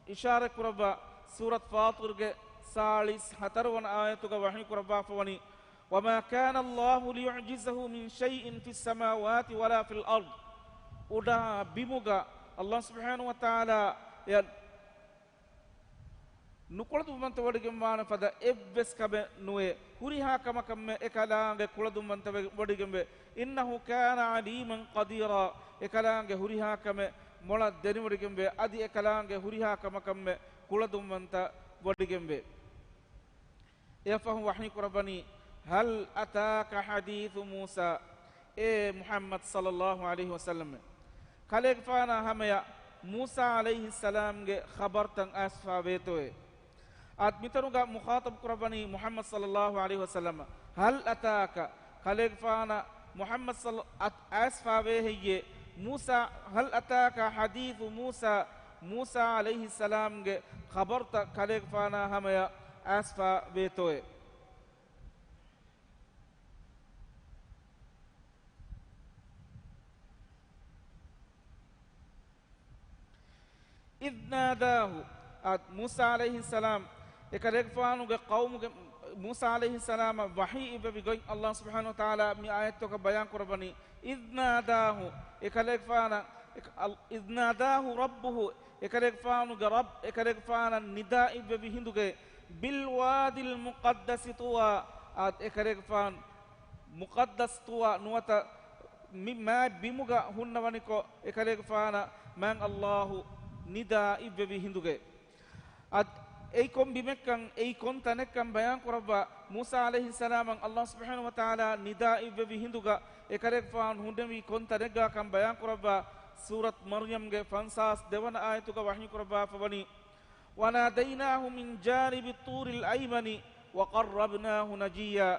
އިޝާރަތް ކުރައްވާ ސޫރަތު ފާޠިރުގެ ސާޅީސް ހަތަރު ވަނަ އާޔަތުގަ ވަޙީ ކުރައްވާފަ ވަނީ، وما كان الله ليعجزه من شيء في السماوات ولا في الأرض. އުޑާ ބިމުގަ އައްލާހު ސުބްޙާނަހު ވަ ތަޢާލާ އެ ނުކުޅަދުންވަންތަ ވޮޑިގެންވާނެ ފަދަ އެއްވެސް ކަމެއް ނުވޭ. ހުރިހާ ކަމަކަށްމެ އެކަލާނގެ ކުޅަދުންވަންތަ ވެ-، ވޮޑިގެންވޭ. إنه كان عليما قديرا. އެކަލާނގެ ހުރިހާ ކަމެއް މޮޅަށް ދެނެވޮޑިގެންވޭ. އަދި އެކަލާނގެ ހުރިހާ ކަމަކަށްމެ ކުޅަދުންވަންތަ ވޮޑިގެންވޭ. އެއަށްފަހު ވަޙީ ކުރައްވަނީ، هل أتاك حديث موسى. އޭ މުޙައްމަދު ޞައްލައްލާހު ޢަލައިހި ވަސައްލަމަ، ކަލޭގެފާނާ ހަމަޔަށް މޫސާ ޢަލައިހިއްސަލާމްގެ ޚަބަރުތައް އައިސްފާ ވޭތޯއޭ؟ އާދެ، މިތަނުގަ މުޚާޠަބު ކުރައްވަނީ މުޙައްމަދު ޞައްލައްލާހު ޢަލައިހި ވަސައްލަމަ، هل أتاك، ކަލޭގެފާނަށް މުޙައްމަދު ޞައްލަ-، އަތް-، އައިސްފާ ވޭ ހެއްޔޭ؟ މޫސާ، هل أتاك حديث موسى، މޫސާ ޢަލައިހިއްސަލާމްގެ ޚަބަރުތައް ކަލޭގެފާނާ ހަމަޔަށް އައިސްފާ ވޭތޯއޭ؟ إذ ناداه، އާ، މޫސާ ޢަލައިހިއްސަލާމް އެކަލޭގެފާނުގެ ޤައުމުގެ، މޫސާ ޢަލައިހިއްސަލާމަށް ވަޙީ އިއްވެވި ގޮތް އައްލާހު ސުބްޙާނަހު ވަ ތަޢާލާ މި އާޔަތްތަކަށް ބަޔާން ކުރައްވަނީ، إذ ناداه، އެކަލޭގެފާނަށް، އެކަ-، އަލް-، إذ ناداه ربه، އެކަލޭގެފާނުގެ ރައްބު، އެކަލޭގެފާނަށް ނިދާ އިއްވެވި ހިނދުގައި، بالواد المقدس طوى، އާ، އެކަލޭގެފާނު މުޤައްދަސް ޠުވާ ނުވަތަ މި މާތް ބިމުގަ ހުންނަވަނިކޮށް، އެކަލޭގެފާނަށް މާތް އައްލާހު ނިދާ އިއްވެވި ހިނދުގައި. އަދި އެއީ ކޮން ބިމެއްކަން، އެއީ ކޮން ތަނެއްކަން ބަޔާން ކުރައްވާ، މޫސާ ޢަލައިހިއްސަލާމަށް އައްލާހު ސުބްޙާނަހު ވަ ތަޢާލާ ނިދާ އިއްވެވި ހިނދުގަ އެކަލޭގެފާނު ހުންނެވީ ކޮން ތަނެއްގާކަން ބަޔާން ކުރައްވާ، ސޫރަތު މަރްޔަމްގެ ފަންސާސް ދެވަނަ އާޔަތުގަ ވަޙީ ކުރައްވާފަ ވަނީ، وناديناه من جانب الطور الأيمن وقربناه نجيا.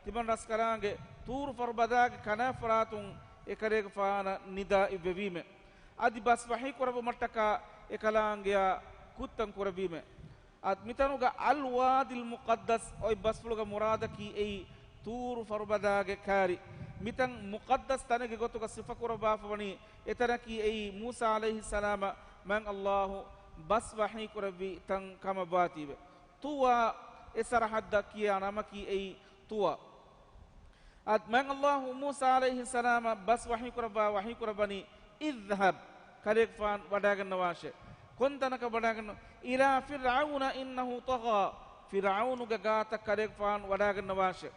ތިމަން ރަސްކަލާނގެ ތޫރު ފަރުބަދާގެ ކަނާފަރާތުން އެކަލޭގެފާނަށް ނިދާ އިއްވެވީމެ. އަދި ބަސް ވަޙީ ކުރައްވުމަށްޓަކާ އެކަލާނގެއާ ކުއްތަން ކުރެއްވީމެ. އަދި މިތަނުގަ އަލް ވާދިލް މުޤައްދަސް އޮތް ބަސްފުޅުގެ މުރާދަކީ އެއީ ތޫރު ފަރުބަދާގެ ކާރި. މިތަން މުޤައްދަސް ތަނެއްގެ ގޮތުގަ ސިފަކުރައްވާފަ ވަނީ، އެތަނަކީ އެއީ މޫސާ ޢަލައިހިއްސަލާމަށް މާތް އައްލާހު ބަސް ވަޙީ ކުރެއްވި ތަން ކަމަށްވާތީވެ. ޠުވާ، އެ ސަރަޙައްދަށް ކިޔާ ނަމަކީ އެއީ ޠުވާ. އަދި މާތް އައްލާހު މޫސާ ޢަލައިހިއްސަލާމަށް ބަސް ވަޙީ ކުރައްވާ ވަޙީ ކުރައްވަނީ، اذهب، ކަލޭގެފާނު ވަޑާގަންނަވާށޭ. ކޮން ތަނަކަށް ވަޑާގަންނަ؟ إلى فرعون إنه طغى، ފިރްޢައުނުގެ ގާތަށް ކަލޭގެފާނު ވަޑާގަންނަވާށޭ.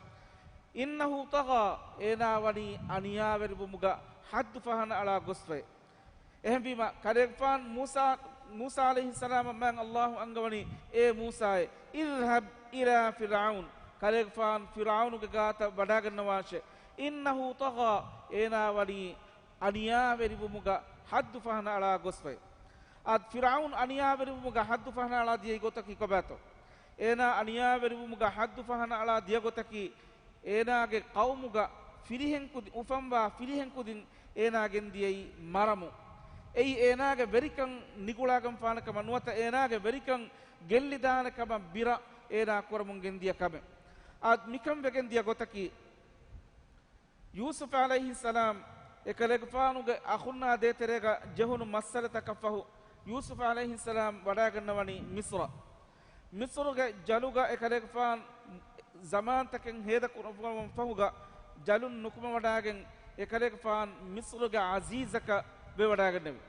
إنه طغى، އޭނާ ވަނީ އަނިޔާވެރިވުމުގަ ޙައްދު ފަހަނަ އަޅާ ގޮސްފައި. އެހެންވީމަ، ކަލޭގެފާނު މޫސާ، މޫސާ ޢަލައިހިއްސަލާމަށް މާތް އައްލާހު އަންގަވަނީ، އޭ މޫސާއޭ، اذهب إلى فرعون، ކަލޭގެފާނު ފިރްޢައުނުގެ ގާތަށް ވަޑާގަންނަވާށޭ. إنه طغى، އޭނާ ވަނީ އަނިޔާވެރިވުމުގަ ޙައްދު ފަހަނަ އަޅާ ގޮސްފައި. އަދި ފިރްޢައުނު އަނިޔާވެރިވުމުގަ ޙައްދު ފަހަނަ އަޅާ ދިޔައީ ގޮތަކީ ކޮބާތޯ؟ އޭނާ އަނިޔާވެރިވުމުގަ ޙައްދު ފަހަނަ އަޅާ ދިޔަ ގޮތަކީ، އޭނާގެ ޤައުމުގަ ފިރިހެން ކުދި-، އުފަންވާ ފިރިހެން ކުދިން އޭނާ ގެންދިޔައީ މަރަމުން. އެއީ އޭނާގެ ވެރިކަން ނިގުޅާގެންފާނެ ކަމަށް ނުވަތަ އޭނާގެ ވެރިކަން ގެއްލިދާނެ ކަމަށް ބިރަށް އޭނާ ކުރަމުން ގެންދިޔަ ކަމެއް. އާދެ، މިކަން ވެގެން ދިޔަ ގޮތަކީ، ޔޫސުފް ޢަލައިހިއްސަލާމް އެކަލޭގެފާނުގެ އަޚުންނާ ދޭތެރޭގަ ޖެހުނު މައްސަލަތަކަށްފަހު، ޔޫސުފް ޢަލައިހިއްސަލާމް ވަޑާގަންނަވަނީ މިޞްރަށް. މިޞްރުގެ ޖަލުގަ އެކަލޭގެފާނު ޒަމާންތަކެއް ހޭދަކުރުމަށްފަހުގަ، ޖަލުން ނުކުމެވަޑާގެން އެކަލޭގެފާނު މިޞްރުގެ ޢަޒީޒަކަށް ވެވަޑާގަންނެވި.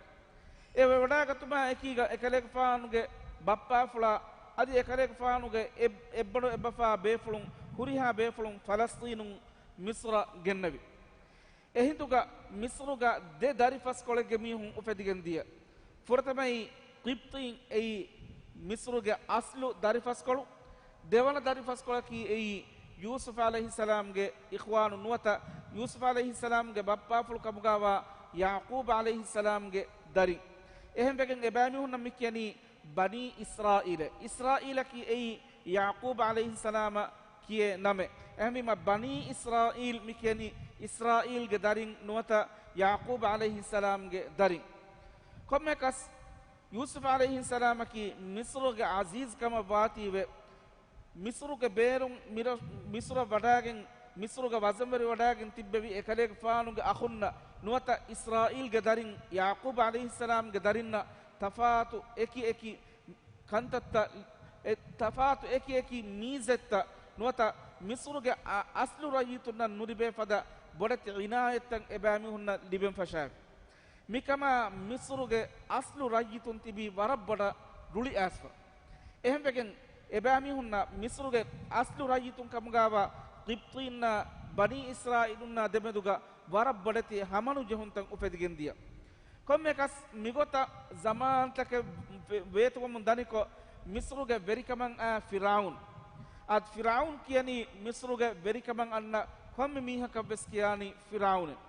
އެ ވެވަޑާގަތުމާ އެކީގަ އެކަލޭގެފާނުގެ ބައްޕާފުޅާ އަދި އެކަލޭގެފާނުގެ އެއް-، އެއްބަނޑު އެއްބަފާ ބޭފުޅުން، ހުރިހާ ބޭފުޅުން ފަލަސްޠީނުން މިޞްރަށް ގެންނެވި. އެހިނދުގަ މިޞްރުގަ ދެ ދަރިފަސްކޮޅެއްގެ މީހުން އުފެދިގެން ދިޔަ. ފުރަތަމައީ ޤިބްޠީން، އެއީ މިޞްރުގެ އަސްލު ދަރިފަސްކޮޅު. ދެވަނަ ދަރިފަސްކޮޅަކީ އެއީ ޔޫސުފް ޢަލައިހިއްސަލާމްގެ އިޚްވާނު ނުވަތަ ޔޫސުފް ޢަލައިހިއްސަލާމްގެ ބައްޕާފުޅު ކަމުގާވާ ޔަޢުޤޫބް ޢަލައިހިއްސަލާމްގެ ދަރިން. އެހެންވެގެން އެބައިމީހުންނަށް މި ކިޔަނީ ބަނީ އިސްރާއީލެއް. އިސްރާއީލަކީ އެއީ ޔަޢުޤޫބް ޢަލައިހިއްސަލާމަށް ކިޔޭ ނަމެއް. އެހެންވީމަ، ބަނީ އިސްރާއީލް މި ކިޔަނީ އިސްރާއީލްގެ ދަރިން ނުވަތަ ޔަޢުޤޫބް ޢަލައިހިއްސަލާމްގެ ދަރިން. ކޮންމެއަކަސް، ޔޫސުފް ޢަލައިހިއްސަލާމަކީ މިޞްރުގެ ޢަޒީޒްކަމަށް ވާތީވެ، މިޞްރުގެ ބޭރުން މިރަ-، މިޞްރަށް ވަޑާގެން، މިޞްރުގަ ވަޒަންވެރިވަޑާގެން ތިއްބެވި އެކަލޭގެފާނުގެ އަޚުންނަށް ނުވަތަ އިސްރާއީލްގެ ދަރިން ޔަޢުޤޫބް ޢަލައިހިއްސަލާމްގެ ދަރިންނަށް ތަފާތު އެކި އެކި ކަންތައްތައް، އެ ތަފާތު އެކި އެކި މީޒެއްތައް ނުވަތަ މިޞްރުގެ އަ-، އަސްލު ރައްޔިތުންނަށް ނުލިބޭ ފަދަ ބޮޑެތި ޢިނާޔަތްތައް އެބައިމީހުންނަށް ލިބެން ފަށާފި. މިކަމާ މިޞްރުގެ އަސްލު ރައްޔިތުން ތިބީ ވަރަށް ބޮޑަށް ރުޅިއައިސްފަ. އެހެންވެގެން އެބައިމީހުންނަށް މިޞްރުގެ އަސްލު ރައްޔިތުން ކަމުގާވާ ޤިބްޠީންނާ ބަނީ އިސްރާއީލުންނާ ދެމެދުގަ ވަރަށް ބޮޑެތި ހަމަނުޖެހުންތައް އުފެދިގެންދިޔަ. ކޮންމެއަކަސް މިގޮތަށް ޒަމާންތަކެއް ވެ-، ވޭތުވަމުން ދަނިކޮށް، މިޞްރުގެ ވެރިކަމަށް އައި ފިރްޢައުން. އަދި ފިރްޢައުން ކިޔަނީ މިޞްރުގެ ވެރިކަމަށް އަންނަ ކޮންމެ މީހަކަށްވެސް ކިޔާނީ ފިރްޢައުނެއް.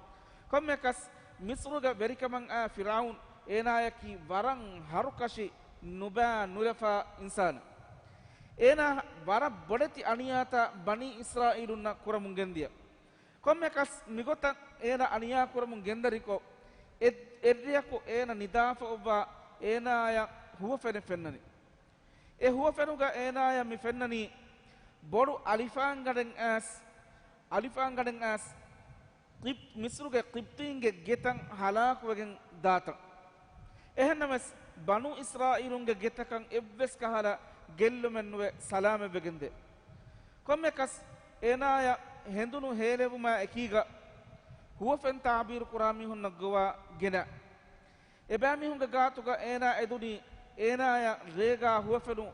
ކޮންމެއަކަސް މިޞްރުގެ ވެރިކަމަށް އައި ފިރްޢައުން އޭނާޔަކީ ވަރަށް ހަރުކަށި ނުބާ ނުލަފާ އިންސާނެއް. އޭނާ ވަރަށް ބޮޑެތި އަނިޔާތައް ބަނީ އިސްރާއީލުންނަށް ކުރަމުން ގެންދިޔަ. ކޮންމެއަކަސް މިގޮތަށް އޭނަ އަނިޔާ ކުރަމުން ގެންދަނިކޮށް، އެ-، އެއްރެއަކު އޭނަ ނިދާފަ އޮއްވާ އޭނާޔަށް ހުވަފެނެއް ފެންނަނީ. އެ ހުވަފެނުގަ އޭނާޔަށް މި ފެންނަނީ ބޮޑު އަލިފާންގަނޑެއް އައިސް، އަލިފާންގަނޑެއް އައިސް، ޤިބް-، މިޞްރުގެ ޤިބްޠީންގެ ގެތައް ހަލާކުވެގެން ދާތަން. އެހެންނަމަވެސް، ބަނޫ އިސްރާއީލުންގެ ގެތަކަށް އެއްވެސް ކަހަލަ ގެއްލުމެއް ނުވެ ސަލާމަތްވެގެންދޭ. ކޮންމެއަކަސް އޭނާޔަށް ހެނދުނު ހޭލެވުމާ އެކީގަ، ހުވަފެން ތާބީރު ކުރާ މީހުންނަށް ގޮވާ ގެނަ. އެބައިމީހުންގެ ގާތުގަ އޭނާ އެދުނީ، އޭނާޔަށް ރޭގާ ހުވަފެނު-،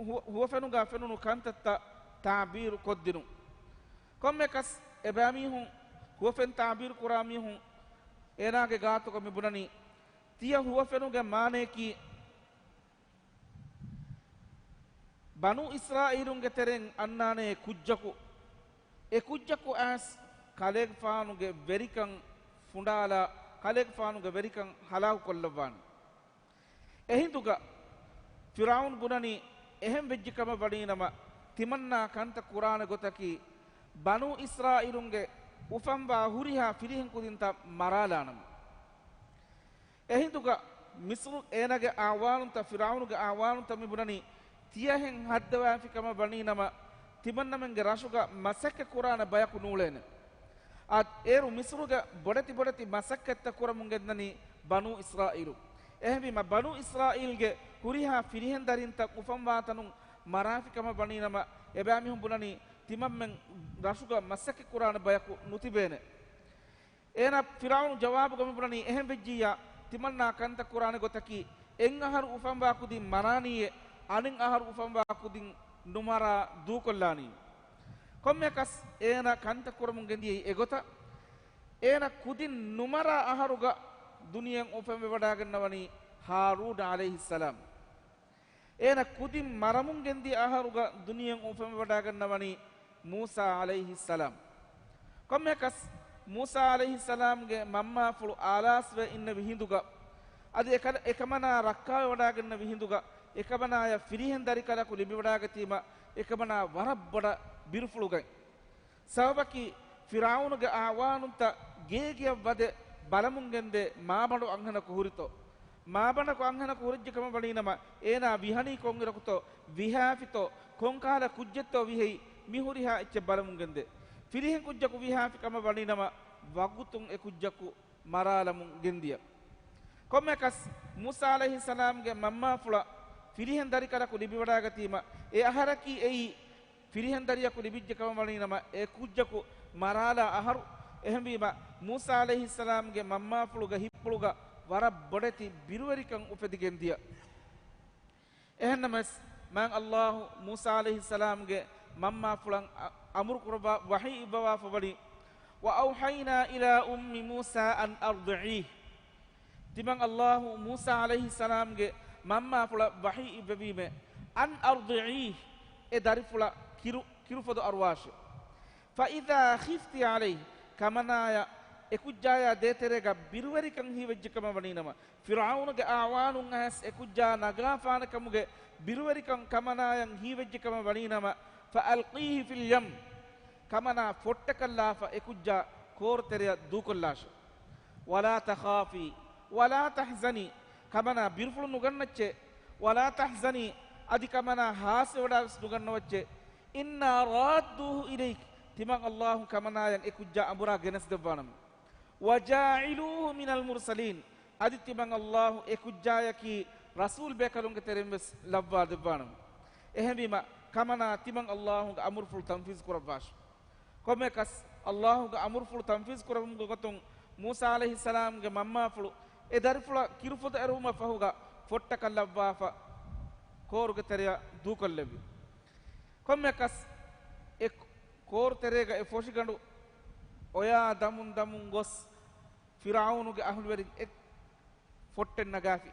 ހު-، ހުވަފެނުގާ ފެނުނު ކަންތައްތައް ތާބީރު ކޮށްދިނުން. ކޮންމެއަކަސް އެބައިމީހުން، ހުވަފެން ތާބީރު ކުރާ މީހުން އޭނާގެ ގާތުގަ މި ބުނަނީ، ތިޔަ ހުވަފެނުގެ މާނަޔަކީ، ބަނޫ އިސްރާއީލުންގެ ތެރެއިން އަންނާނޭ ކުއްޖަކު، އެ ކުއްޖަކު އައިސް ކަލޭގެފާނުގެ ވެރިކަން ފުނޑާލާ، ކަލޭގެފާނުގެ ވެރިކަން ހަލާކުކޮށްލައްވާނެ. އެހިނދުގަ ފިރްޢައުން ބުނަނީ، އެހެން ވެއްޖެ ކަމަށް ވަނީނަމަ، ތިމަންނާ ކަންތައް ކުރާނެ ގޮތަކީ، ބަނޫ އިސްރާއީލުންގެ އުފަންވާ ހުރިހާ ފިރިހެން ކުދިންތައް މަރާލާނަމަ. އެހިނދުގަ މިޞްރު އޭނާގެ އަޢުވާނުންތައް، ފިރްޢައުނުގެ އަޢުވާނުންތައް މި ބުނަނީ، ތިޔަހެން ހައްދަވާފި ކަމަށް ވަނީނަމަ، ތިމަންނަމެންގެ ރަށުގަ މަސައްކަތް ކުރާނެ ބަޔަކު ނޫޅޭނެ. އާ، އޭރު މިޞްރުގަ ބޮޑެތި ބޮޑެތި މަސައްކަތްތައް ކުރަމުން ގެންދަނީ ބަނޫ އިސްރާއީލު. އެހެންވީމަ، ބަނޫ އިސްރާއީލްގެ ހުރިހާ ފިރިހެން ދަރިންތައް އުފަންވާތަނުން މަރާފި ކަމަށް ވަނީނަމަ، އެބައިމީހުން ބުނަނީ، ތިމަންމެން ރަށުގަ މަސައްކަތް ކުރާނެ ބަޔަކު ނުތިބޭނެ. އޭނާ ފިރްޢައުނު ޖަވާބުގަ މި ބުނަނީ، އެހެން ވެއްޖިއްޔާ، ތިމަންނާ ކަންތައް ކުރާނެ ގޮތަކީ، އެއް އަހަރު އުފަންވާ ކުދިން މަރާނީއޭ، އަނެއް އަހަރު އުފަންވާ ކުދިން ނުމަރާ ދޫކޮށްލާނީ. ކޮންމެއަކަސް އޭނާ ކަންތައް ކުރަމުން ގެންދިޔައީ އެގޮތަށް. އޭނާ ކުދިން ނުމަރާ އަހަރުގަ ދުނިޔެއަށް އުފަންވެވަޑާގަންނަވަނީ ހާރޫން ޢަލައިހިއްސަލާމް. އޭނަ ކުދިން މަރަމުން ގެންދިޔަ އަހަރުގަ ދުނިޔެއަށް އުފަންވެވަޑާގަންނަވަނީ މޫސާ ޢަލައިހިއްސަލާމް. ކޮންމެއަކަސް، މޫސާ ޢަލައިހިއްސަލާމްގެ މަންމާފުޅު އާލާސްވެ އިންނެވި ހިނދުގަ، އަދި އެކަ-، އެކަމަނާ ރައްކާވެވަޑާގަންނެވި ހިނދުގަ، އެކަމަނާޔަށް ފިރިހެން ދަރިކަލަކު ލިބިވަޑާގަތީމަ، އެކަމަނާ ވަރަށް ބޮޑަށް ބިރުފުޅުގަތް. ސަބަބަކީ، ފިރްޢައުނުގެ އަޢުވާނުންތައް ގޭގެއަށް ވަދެ ބަލަމުން ގެންދޭ މާބަނޑު އަންހެނަކު ހުރިތޯ؟ މާބަނޑަކު އަންހެނަކު ހުރިއްޖެ ކަމަށް ވަނީނަމަ، އޭނާ ވިހަނީ ކޮންއިރަކުތޯ؟ ވިހާފިތޯ؟ ކޮންކަހަލަ ކުއްޖެއްތޯ ވިހެއި؟ މި ހުރިހާ އެއްޗެއް ބަލަމުން ގެންދޭ. ފިރިހެން ކުއްޖަކު ވިހާފި ކަމަށް ވަނީނަމަ، ވަގުތުން އެ ކުއްޖަކު މަރާލަމުން ގެންދިޔަ. ކޮންމެއަކަސް، މޫސާ ޢަލައިހިއްސަލާމްގެ މަންމާފުޅަށް ފިރިހެން ދަރިކަލަކު ލިބިވަޑާގަތީމަ، އެ އަހަރަކީ އެއީ ފިރިހެން ދަރިޔަކު ލިބިއްޖެ ކަމަށް ވަނީނަމަ، އެ ކުއްޖަކު މަރާލާ އަހަރު. އެހެންވީމަ، މޫސާ ޢަލައިހިއްސަލާމްގެ މަންމާފުޅުގެ ހިތްޕުޅުގަ ވަރަށް ބޮޑެތި ބިރުވެރިކަން އުފެދިގެން ދިޔަ. އެހެންނަމަވެސް، މާތް ﷲ މޫސާ ޢަލައިހިއްސަލާމްގެ މަންމާފުޅަށް އަ-، އަމުރު ކުރައްވާ ވަޙީ އިއްވަވާފަ ވަނީ، وأوحينا إلى أم موسى أن أرضعيه. ތިމަން ﷲ މޫސާ ޢަލައިހިއްސަލާމްގެ މަންމާފުޅަށް ވަޙީ އިއްވެވީމެ، أن أرضعيه، އެ ދަރިފުޅަށް ކިރު، ކިރުފޮދު އަރުވާށޭ. فإذا خفت عليه، ކަމަނާޔަށް އެކުއްޖާޔާ ދޭތެރޭގަ ބިރުވެރިކަން ހީވެއްޖެކަމަށް ވަނީނަމަ، ފިރުޢައުނުގެ އަޢުވާނުން އައިސް އެކުއްޖާ ނަގާފާނެކަމުގެ ބިރުވެރިކަން ކަމަނާޔަށް ހީވެއްޖެކަމަށް ވަނީނަމަ، فألقيه في اليم، ކަމަނާ ފޮއްޓަކަށްލާފަ އެކުއްޖާ ކޯރުތެރެއަށް ދޫކޮށްލާށެ. ولا تخافي ولا تحزني، ކަމަނާ ބިރުފުޅު ނުގަންނައްޗޭ. ولا تحزني، އަދި ކަމަނާ ހާސްވެވަޑާވެސް ނުގަންނަވައްޗޭ. إنا رادوه إليك، ތިމަން އައްލާހު ކަމަނާޔަށް އެކުއްޖާ އަނބުރާ ގެނެސްދެއްވާނަމޭ. وجاعلوه من المرسلين، އަދި ތިމަން އައްލާހު އެކުއްޖާޔަކީ ރަސޫލް ބޭކަލުންގެ ތެރެއިން ވެސް ލައްވާ ދެއްވާނަމޭ. އެހެންވީމަ، ކަމަނާ ތިމަން އައްލާހުގެ އަމުރުފުޅު ތަންފީޒު ކުރައްވާށި. ކޮންމެއަކަސް، އައްލާހުގެ އަމުރުފުޅު ތަންފީޒު ކުރެވުމުގެ ގޮތުން މޫސާ ޢަލައިހިއްސަލާމްގެ މަންމާފުޅު އެ ދަރިފުޅަށް ކިރުފޮދު އެރުވުމަށް ފަހުގަ ފޮއްޓަކަށް ލައްވާފަ ކޯރުގެ ތެރެއަށް ދޫކޮށްލެއްވި. ކޮންމެއަކަސް، އެ ކޯރު ތެރޭގަ އެ ފޮށިގަނޑު އޮޔާ ދަމުން ދަމުން ގޮސް، ފިރުޢައުނުގެ އަހުލުވެރިން އެ ފޮއްޓެއް ނަގާފި.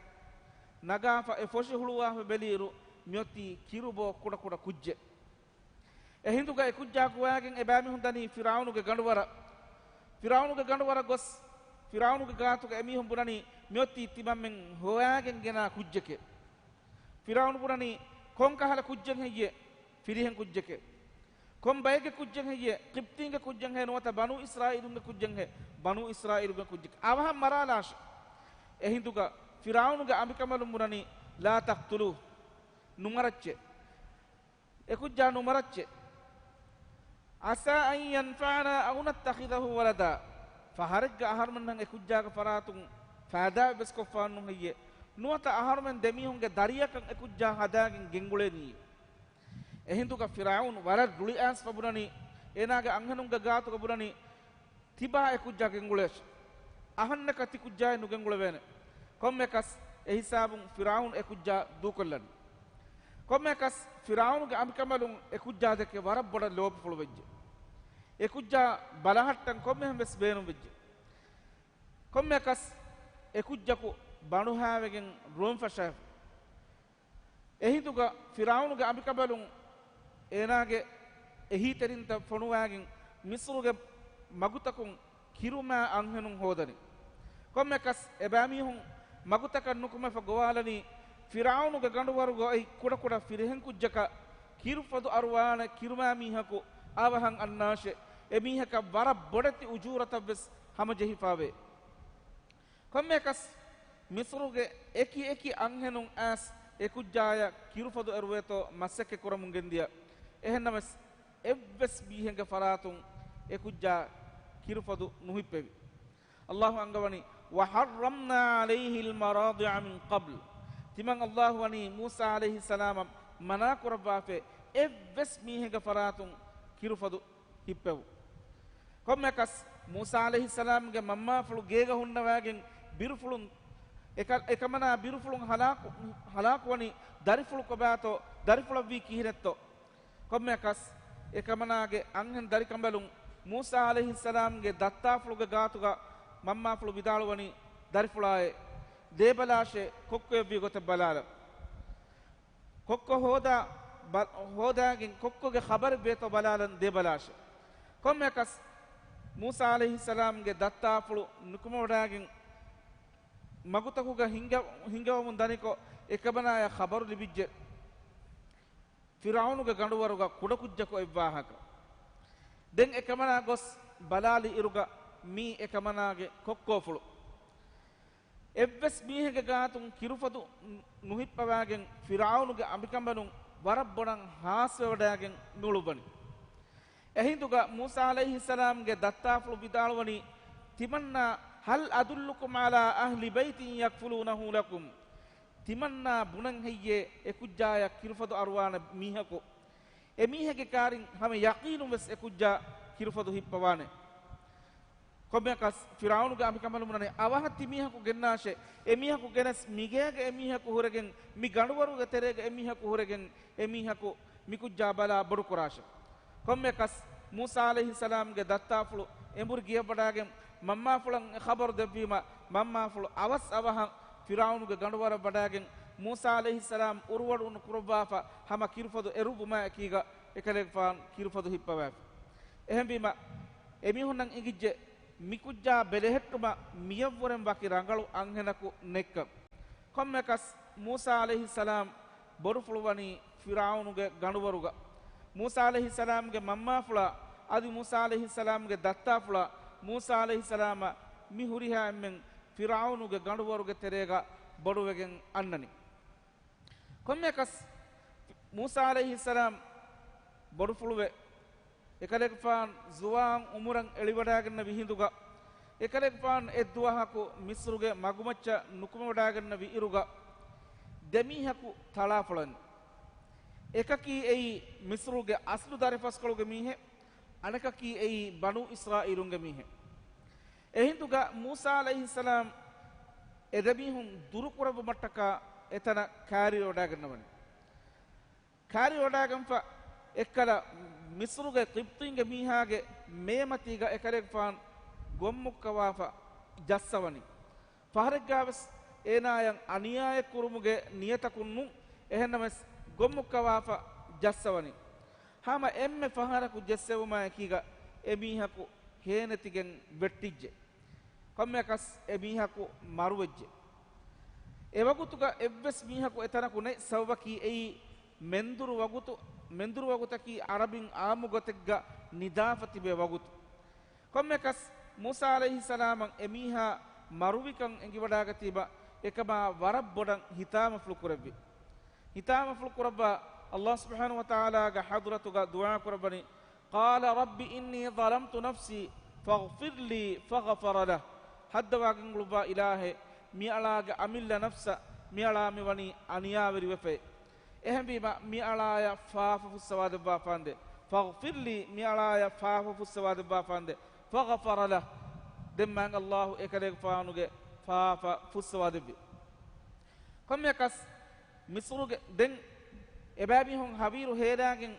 ނަގާފަ އެ ފޮށި ހުޅުވާފަ ބެލިއިރު، މިއޮތީ ކިރުބޯ ކުޑަކުޑަ ކުއްޖެއް. އެހިނދުގަ އެކުއްޖާ ގޮވާގެން އެބައިމީހުން ދަނީ ފިރުޢައުނުގެ ގަނޑުވަރަށް. ފިރުޢައުނުގެ ގަނޑުވަރަށް ގޮސް، ފިރުޢައުނުގެ ގާތުގަ އެމީހުން ބުނަނީ މިއޮތީ ތިމަންމެން ހޮވާގެން ގެނާ ކުއްޖެކޭ. ފިރުޢައުނު ބުނަނީ ކޮން ކަހަލަ ކުއްޖެއް ހެއްޔޭ؟ ފިރިހެން ކުއްޖެކޭ. ކޮން ބައެއްގެ ކުއްޖެއް ހެއްޔޭ؟ ޤިބްޠީންގެ ކުއްޖެއް ހޭ، ނުވަތަ ބަނޫ އިސްރާއީލުންގެ ކުއްޖެއް ހޭ؟ ބަނޫ އިސްރާއީލުގެ ކުއްޖެކޭ. އަވަހަށް މަރާލާށޭ. އެހިނދުގަ ފިރުޢައުނުގެ އަނބިކަނބަލުން ބުނަނީ، لا تقتلوه، ނުމަރައްޗޭ. އެކުއްޖާ ނުމަރައްޗޭ. عسى أن ينفعنا أو نتخذه ولدا. ފަހަރެއްގަ އަހަރުމެންނަށް އެކުއްޖާގެ ފަރާތުން ފައިދާ ވެސް ކޮށްފާނު ހެއްޔޭ؟ ނުވަތަ އަހަރުމެން ދެމީހުންގެ ދަރިއަކަށް އެކުއްޖާ ހަދާގެން ގެންގުޅޭނީ. އެހިނދުގަ ފިރުޢައުނު ވަރަށް ރުޅިއައިސްފަ ބުނަނީ، އޭނާގެ އަންހެނުންގެ ގާތުގަ ބުނަނީ، ތިބާ އެކުއްޖާ ގެންގުޅޭށި. އަހަންނަކަށް ތިކުއްޖާއެއް ނުގެންގުޅެވޭނެ. ކޮންމެއަކަސް އެހިސާބުން ފިރުޢައުނު އެކުއްޖާ ދޫކޮށްލަން. ކޮންމެއަކަސް ފިރުޢައުނުގެ އަނބިކަނބަލުން އެކުއްޖާ ދެކެ ވަރަށް ބޮޑަށް ލޯބިފުޅު ވެއްޖެ. އެކުއްޖާ ބަލަހައްޓަން ކޮންމެހެން ވެސް ބޭނުން ވެއްޖެ. ކޮންމެއަކަސް އެކުއްޖަކު ބަނޑުހާވެގެން ރުއެން ފަށާފި. އެހިނދުގަ ފިރުޢައުނުގެ އަނބިކަނބަލުން އޭނާގެ އެހީތެރިންތައް ފޮނުވާގެން މިޞްރުގެ މަގުތަކުން ކިރުމާ އަންހެނުން ހޯދަނީ. ކޮންމެއަކަސް އެބައިމީހުން މަގުތަކަށް ނުކުމެފަ ގޮވާލަނީ، ފިރުޢައުނުގެ ގަނޑުވަރުގަ އޮތް ކުޑަކުޑަ ފިރިހެން ކުއްޖަކަށް ކިރުފަދު އަރުވާނެ ކިރުމާ މީހަކު އަވަހަށް އަންނާށޭ، އެމީހަކަށް ވަރަށް ބޮޑެތި އުޖޫރަތަށް ވެސް ހަމަޖެހިފައިވޭ. ކޮންމެއަކަސް މިޞްރުގެ އެކި އެކި އަންހެނުން އައިސް އެކުއްޖާޔަށް ކިރުފަދު އެރުވޭތޯ މަސައްކަތް ކުރަމުން ގެންދިޔަ. އެހެންނަމަވެސް، އެއްވެސް މީހެއްގެ ފަރާތުން އެކުއްޖާ ކިރުފަދު ނުހިއްޕެވި. އައްލާހު އަންގަވަނީ، وحرمنا عليه المراضع من قبل. ތިމަން އައްލާހު ވަނީ މޫސާ ޢަލައިހިއްސަލާމަށް މަނާ ކުރައްވާފައި، އެއްވެސް މީހެއްގެ ފަރާތުން ކިރުފަދު ހިއްޕެވު. ކޮންމެއަކަސް މޫސާ ޢަލައިހިއްސަލާމްގެ މަންމާފުޅު ގޭގަ ހުންނަވާގެން ބިރުފުޅުން، އެކަ-، އެކަމަނާ ބިރުފުޅުން ހަލާކު، ހަލާކުވަނީ ދަރިފުޅު ކޮބާތޯ، ދަރިފުޅަށްވީ ކިހިނެއްތޯ؟ ކޮންމެއަކަސް އެކަމަނާގެ އަންހެން ދަރިކަނބަލުން މޫސާ ޢަލައިހިއްސަލާމްގެ ދައްތާފުޅުގެ ގާތުގަ މަންމާފުޅު ވިދާޅުވަނީ، ދަރިފުޅާއޭ، ދޭބަލާށޭ، ކޮއްކޮއެއްވީ ގޮތެއް ބަލާލަ. ކޮއްކޮ ހޯދާ، ބަ-، ހޯދާގެން ކޮއްކޮގެ ޚަބަރެއް ވޭތޯ ބަލާލަން ދޭބަލާށޭ. ކޮންމެއަކަސް މޫސާ ޢަލައިހިއްސަލާމްގެ ދައްތާފުޅު ނުކުމެވަޑާގެން މަގުތަކުގަ ހިނގަ-، ހިނގަވަމުން ދަނިކޮށް، އެކަމަނާޔަށް ޚަބަރު ލިބިއްޖެ، ފިރުޢައުނުގެ ގަނޑުވަރުގަ ކުޑަކުއްޖަކު އޮތްވާހަކަ. ދެން އެކަމަނާ ގޮސް ބަލާލި އިރުގަ، މީ އެކަމަނާގެ ކޮއްކޯފުޅު. އެއްވެސް މީހެއްގެ ގާތުން ކިރުފަދު ނު-، ނުހިއްޕަވާގެން ފިރުޢައުނުގެ އަނބިކަނބަލުން ވަރަށް ބޮޑަށް ހާސްވެވަޑާގެން މިއުޅުއްވަނީ. އެހިނދުގަ މޫސާ ޢަލައިހިއްސަލާމްގެ ދައްތާފުޅު ވިދާޅުވަނީ، ތިމަންނާ، هل أدلكم على أهل بيت يكفلونه لكم؟ ތިމަންނާ ބުނަން ހެއްޔޭ އެކުއްޖާޔަށް ކިރުފަދު އަރުވާނެ މީހަކު؟ އެމީހެއްގެ ކާރިން ހަމަ ޔަޤީނުން ވެސް އެކުއްޖާ ކިރުފަދު ހިއްޕަވާނެ. ކޮންމެއަކަސް ފިރުޢައުނުގެ އަނބިކަނބަލުން ބުނަނީ، އަވަހަށް ތިމީހަކު ގެންނާށޭ، އެމީހަކު ގެނެސް މިގޭގެ އެމީހަކު ހުރެގެން، މި ގަނޑުވަރުގެ ތެރޭގެ އެމީހަކު ހުރެގެން، އެމީހަކު މިކުއްޖާ ބަލާ ބޮޑުކުރާށޭ. ކޮންމެއަކަސް މޫސާ ޢަލައިހިއްސަލާމްގެ ދައްތާފުޅު އެނބުރި ގެޔަށް ވަޑާގެން މަންމާފުޅަށް އެ ޚަބަރު ދެއްވީމަ، މަންމާފުޅު އަވަސް އަވަހަށް ފިރުޢައުނުގެ ގަނޑުވަރަށް ވަޑާގެން މޫސާ ޢަލައިހިއްސަލާމް އުރުވަޑު ނުކުރައްވާފަ ހަމަ ކިރުފަދު އެރުއްވުމާ އެކީގަ އެކަލޭގެފާނު ކިރުފަދު ހިއްޕަވާފި. އެހެންވީމަ، އެމީހުންނަށް އިނގިއްޖެ، މިކުއްޖާ ބެލެހެއްޓުމަށް މިޔަށްވުރެން ވަކި ރަނގަޅު އަންހެނަކު ނެތްކަން. ކޮންމެއަކަސް، މޫސާ ޢަލައިހިއްސަލާމް ބޮޑުފުޅުވަނީ ފިރުޢައުނުގެ ގަނޑުވަރުގަ. މޫސާ ޢަލައިހިއްސަލާމްގެ މަންމާފުޅާ، އަދި މޫސާ ޢަލައިހިއްސަލާމްގެ ދައްތާފުޅާ، މޫސާ ޢަލައިހިއްސަލާމަށް މި ހުރިހާ އެންމެން ފިރުޢައުނުގެ ގަނޑުވަރުގެ ތެރޭގަ ބޮޑުވެގެން އަންނަނީ. ކޮންމެއަކަސް، މޫސާ ޢަލައިހިއްސަލާމް ބޮޑުފުޅުވެ، އެކަލޭގެފާން ޒުވާން އުމުރަށް އެޅިވަޑައިގަންނަވި ހިނދުގަ، އެކަލޭގެފާން އެއްދުވަހަކު މިޞްރުގެ މަގުމައްޗަށް ނުކުމެވަޑައިގަންނަވި އިރުގަ، ދެމީހަކު ތަޅާފޮޅަން. އެކަކީ އެއީ މިޞްރުގެ އަސްލު ދަރިފަސްކޮޅުގެ މީހެއް، އަނެކަކީ އެއީ ބަނޫ އިސްރާއީލުންގެ މީހެއް. އެހިނދުގަ މޫސާ ޢަލައިހިއްސަލާމް އެދެމީހުން ދުރުކުރައްވުމަށްޓަކާ އެތަނަށް ކައިރިވެވަޑައިގަންނަވަނީ. ކައިރިވެވަޑައިގެންފަ އެއްކަލަ މިޞްރުގެ ޤިބްޠީންގެ މީހާގެ މޭމަތީގަ އެކަލޭގެފާން ގޮށްމުއްކަވާފަ ޖައްސަވަނީ. ފަހަރެއްގާވެސް އޭނާޔަށް އަނިޔާއެއް ކުރުމުގެ ނިޔަތަކުން ނޫން، އެހެންނަމަވެސް ގޮށްމުއްކަވާފަ ޖައްސަވަނީ. ހަމަ އެންމެ ފަހަރަކު ޖެއްސެވުމާ އެކީގަ އެމީހަކު ހޭނެތިގެން ވެއްޓިއްޖެ. ކޮންމެއަކަސް އެމީހަކު މަރުވެއްޖެ. އެވަގުތުގަ އެއްވެސް މީހަކު އެތަނަކު ނެތް، ސަބަބަކީ އެއީ މެންދުރު ވަގުތު، މެންދުރު ވަގުތަކީ ޢަރަބިން ޢާއްމު ގޮތެއްގަ ނިދާފަ ތިބޭ ވަގުތު. ކޮންމެއަކަސް މޫސާ ޢަލައިހިއްސަލާމަށް އެމީހާ މަރުވިކަން އެނގިވަޑައިގަތީމަ އެކަމާ ވަރަށް ބޮޑަށް ހިތާމަފުޅު ކުރެއްވި. ހިތާމަފުޅު ކުރައްވާ ﷲ ސުބްޙާނަހޫ ވަތަޢާލާގެ ޙަޟްރަތުގަ ދުޢާ ކުރައްވަނީ، قال رب إني ظلمت نفسي فاغفر لي فغفر له. ހައްދަވާގެން އުޅުއްވާ އިލާހޭ، މިއަޅާގެ އަމިއްލަ ނަފްސަށް މިއަޅާ މިވަނީ އަނިޔާވެރިވެފައި. އެހެންވީމަ، މިއަޅާޔަށް ފާފަ ފުއްސަވާދެއްވާފާނދޭ. فاغفر لي، މިއަޅާޔަށް ފާފަ ފުއްސަވާދެއްވާފާނދޭ. فغفر له. ދެން މާތް ﷲ އެކަލޭގެފާނުގެ ފާފަ ފުއްސަވާދެއްވި. ކޮންމެއަކަސް މިޞްރުގެ ދެން އެބައިމީހުން ހަވީރު ހޭލާގެން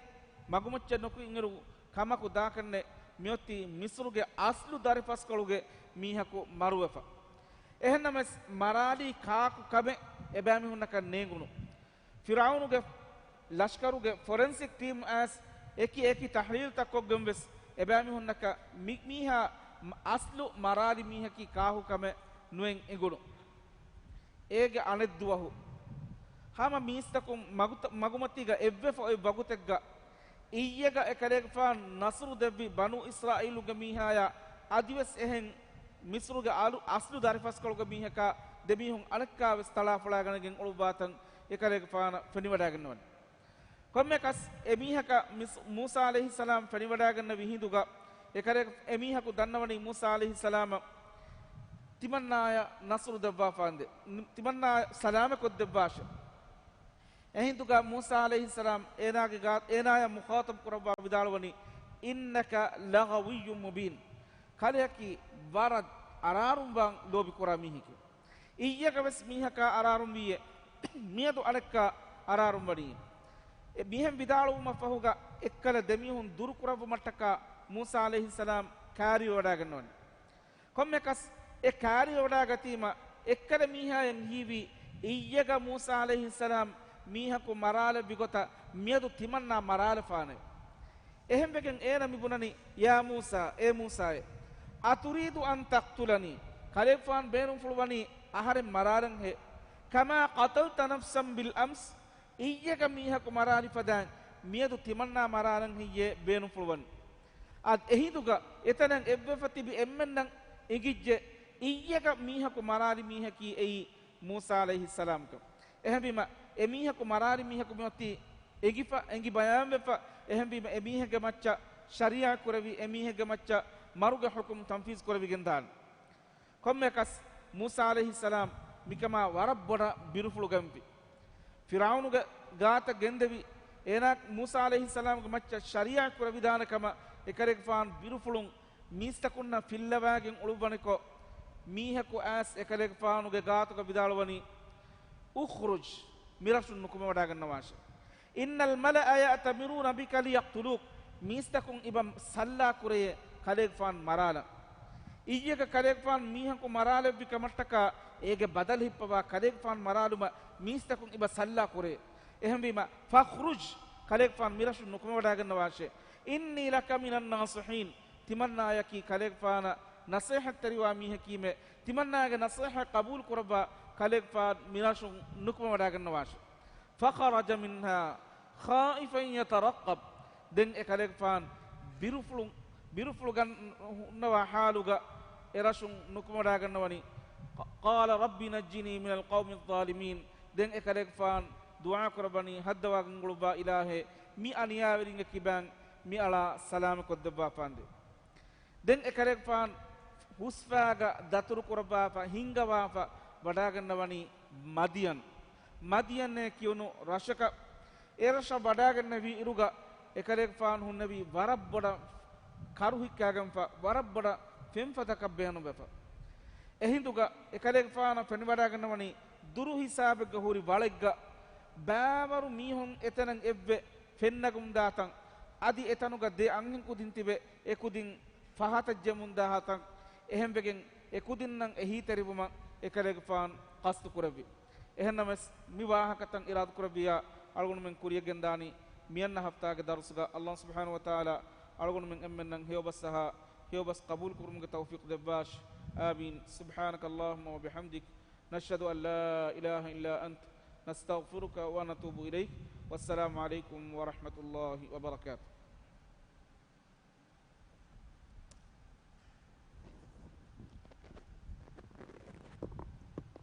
މަގުމައްޗަށް ނުކުތް އިރު ކަމަކު ދާކަށްނެތް މިއޮތީ މިޞްރުގެ އަސްލު ދަރިފަސްކޮޅުގެ މީހަކު މަރުވެފަ. އެހެންނަމަވެސް މަރާލީ ކާކު ކަމެއް އެބައިމީހުންނަކަށް ނޭނގުނު. ފިރުޢައުނުގެ ލަޝްކަރުގެ ފޮރެންސިކް ޓީމް އައިސް އެކި އެކި ތަޙްލީލްތައް ކޮށްގެން ވެސް އެބައިމީހުންނަކަށް މި މީހާ އަސްލު މަރާލި މީހަކީ ކާކު ކަމެއް ނުއެއް އެނގުނު. އޭގެ އަނެއްދުވަހު ހަމަ މީސްތަކުން މަގުތަ-، މަގުމަތީގަ އެއްވެފަ އޮތް ވަގުތެއްގަ އިއްޔެގަ އެކަލޭގެފާން ނަޞްރު ދެއްވި ބަނޫ އިސްރާއީލުގެ މީހާޔާ އަދިވެސް އެހެން މިޞްރުގެ އަލު-، އަސްލު ދަރިފަސްކޮޅުގެ މީހަކާ ދެމީހުން އަނެއްކާވެސް ތަޅާފޮޅާގަނެގެން އުޅުއްވާތަން އެކަލޭގެފާނަށް ފެނިވަޑައިގަންނަވަނީ. ކޮންމެއަކަސް އެމީހަކަށް މިސް-، މޫސާ ޢަލައިހިއްސަލާމް ފެނިވަޑައިގަންނެވި ހިނދުގަ، އެކަލޭ-، އެމީހަކު ދަންނަވަނީ މޫސާ ޢަލައިހިއްސަލާމަށް ތިމަންނާޔަށް ނަޞްރު ދެއްވާފާނދޭ، ތިމަންނާޔަށް ސަލާމަތްކޮށްދެއްވާށޭ. އެހިނދުގަ މޫސާ ޢަލައިހިއްސަލާމް އޭނާގެ ގާ-، އޭނާޔަށް މުޚާޠަބު ކުރައްވާ ވިދާޅުވަނީ، إنك لغوي مبين. ކަލެއަކީ ވަރަށް އަރާރުންވާން ލޯބިކުރާ މީހެކޭ. އިއްޔެގަވެސް މީހަކާ އަރާރުންވީއޭ، މިއަދު އަނެއްކާ އަރާރުންވަނީ. އެ މިހެން ވިދާޅުވުމަށްފަހުގަ އެއްކަލަ ދެމީހުން ދުރުކުރައްވުމަށްޓަކާ މޫސާ ޢަލައިހިއްސަލާމް ކައިރިވެވަޑައިގަންނަވަނީ. ކޮންމެއަކަސް އެ ކައިރިވެވަޑައިގަތީމަ އެއްކަލަ މީހާޔަށް ހީވީ، އިއްޔެގަ މޫސާ ޢަލައިހިއްސަލާމް މީހަކު މަރާލެއްވި ގޮތަށް މިއަދު ތިމަންނާ މަރާލެފާނެ. އެހެންވެގެން އޭނަ މިބުނަނީ، يا موسى، އޭ މޫސާއޭ، أتريد أن تقتلني؟ ކަލޭގެފާނު ބޭނުންފުޅުވަނީ އަހަރެން މަރާލަންހޭ؟ كما قتلت نفسا بالأمس؟ އިއްޔެގަ މީހަކު މަރާލި ފަދައިން މިއަދު ތިމަންނާ މަރާލަން ހެއްޔޭ ބޭނުންފުޅުވަނީ؟ އަދި އެހިނދުގަ އެތަނަށް އެއްވެފަ ތިބި އެންމެންނަށް އެނގިއްޖެ، އިއްޔެގަ މީހަކު މަރާލި މީހަކީ އެއީ މޫސާ ޢަލައިހިއްސަލާމްކަން. އެހެންވީމަ، އެމީހަކު މަރާލި މީހަކު މިއޮތީ އެނގިފަ، އެނގި ބަޔާންވެފަ. އެހެންވީމަ، އެމީހެއްގެ މައްޗަށް ޝަރީޢާ ކުރެވި، އެމީހެއްގެ މައްޗަށް މަރުގެ ޙުކުމް ތަންފީޒް ކުރެވިގެންދާނެ. ކޮންމެއަކަސް މޫސާ ޢަލައިހިއްސަލާމް މިކަމާ ވަރަށް ބޮޑަށް ބިރުފުޅުގަންވި. ފިރުޢައުނުގެ ގާތަށް ގެންދެވި، އޭނާ މޫސާ ޢަލައިހިއްސަލާމްގެ މައްޗަށް ޝަރީޢާ ކުރެވިދާނެ ކަމަށް އެކަލޭގެފާނު ބިރުފުޅުން މީސްތަކުންނަށް ފިއްލަވާގެން އުޅުއްވަނިކޮށް، މީހަކު އައިސް އެކަލޭގެފާނުގެ ގާތުގަ ވިދާޅުވަނީ، اخرج، މިރަށުން ނުކުމެވަޑައިގަންނަވާށޭ. إن الملأ يأتمرون بك ليقتلوك. މީސްތަކުން އިބަ ސައްލާ ކުރެޔޭ ކަލޭގެފާނު މަރާލަން. އިއްޔެގަ ކަލޭގެފާނު މީހަކު މަރާލެއްވި ކަމަށްޓަކާ އޭގެ ބަދަލު ހިއްޕަވާ ކަލޭގެފާނު މަރާލުމަށް މީސްތަކުން އިބަ ސައްލާ ކުރޭ. އެހެންވީމަ، فاخرج، ކަލޭގެފާނު މިރަށުން ނުކުމެވަޑައިގަންނަވާށޭ. إني لك من الناصحين. ތިމަންނާޔަކީ ކަލޭގެފާނަށް ނަޞޭޙަތްތެރިވާ މީހަކީމެ، ތިމަންނާގެ ނަޞޭޙަތް ޤަބޫލު ކުރައްވާ ކަލޭގެފާނު މިރަށުން ނުކުމެވަޑާގަންނަވާށެ. فخرج منها خائفا يترقب. ދެން އެ ކަލޭގެފާނު ބިރުފުޅު، ބިރުފުޅު ގަން ހުންނަވާ ޙާލުގަ އެ ރަށުން ނުކުމެވަޑާގަންނަވަނީ. قال رب نجني من القوم الظالمين. ދެން އެ ކަލޭގެފާނު ދުޢާ ކުރައްވަނީ، ހައްދަވާ ގަންގުޅުއްވާ އިލާހޭ، މި އަނިޔާވެރިންގެ ކިބައިން މި އަޅާ ސަލާމަތް ކޮށްދެއްވާފާނދޭ. ދެން އެކަލޭގެފާނު ހުސްފާގަ ދަތުރު ކުރައްވާފަ، ހިންގަވާފަ ވަޑާގަންނަވަނީ މަދިޔަން. މަދިޔަންއޭ ކިޔުނު ރަށަކަށް. އެ ރަށަށް ވަޑާގަންނެވި އިރުގަ އެކަލޭގެފާނު ހުންނެވީ ވަރަށް ބޮޑަށް ކަރު ހިއްކާގެންފަ، ވަރަށް ބޮޑަށް ފެންފަތަކަށް ބޭނުންވެފަ. އެހިނދުގަ އެކަލޭގެފާނަށް ފެނިވަޑާގަންނަވަނީ ދުރު ހިސާބެއްގަ ހުރި ވަޅެއްގަ ބާވަރު މީހުން އެތަނަށް އެއްވެ ފެންނަގުމުންދާތަން، އަދި އެތަނުގަ ދެ އަންހެން ކުދިން ތިބެ އެ ކުދިން ފަހަތަށް ޖެމުންދާހާތަން، އެހެންވެގެން އެ ކުދިންނަށް އެހީތެރިވުމަށް އެކަލޭގެފާނު ޤަޞްދު ކުރެއްވި. އެހެންނަމަވެސް، މި ވާހަކަތައް އިރާދަކުރެއްވިއްޔާ އަޅުގަނޑުމެން ކުރިޔަށްގެންދާނީ މިއަންނަ ހަފްތާގެ ދަރުސުގަ. އައްލާހު ސުބްޙާނަހޫ ވަތަޢާލާ އަޅުގަނޑުމެން އެންމެންނަށް ހެޔޮބަސް އަހާ، ހެޔޮބަސް ޤަބޫލުކުރުމުގެ ތައުފީޤު ދެއްވާށި. އާމީން. سبحانك اللهم وبحمدك، نشهد أن لا إله إلا أنت، نستغفرك ونتوب إليك. والسلام عليكم ورحمة الله وبركاته.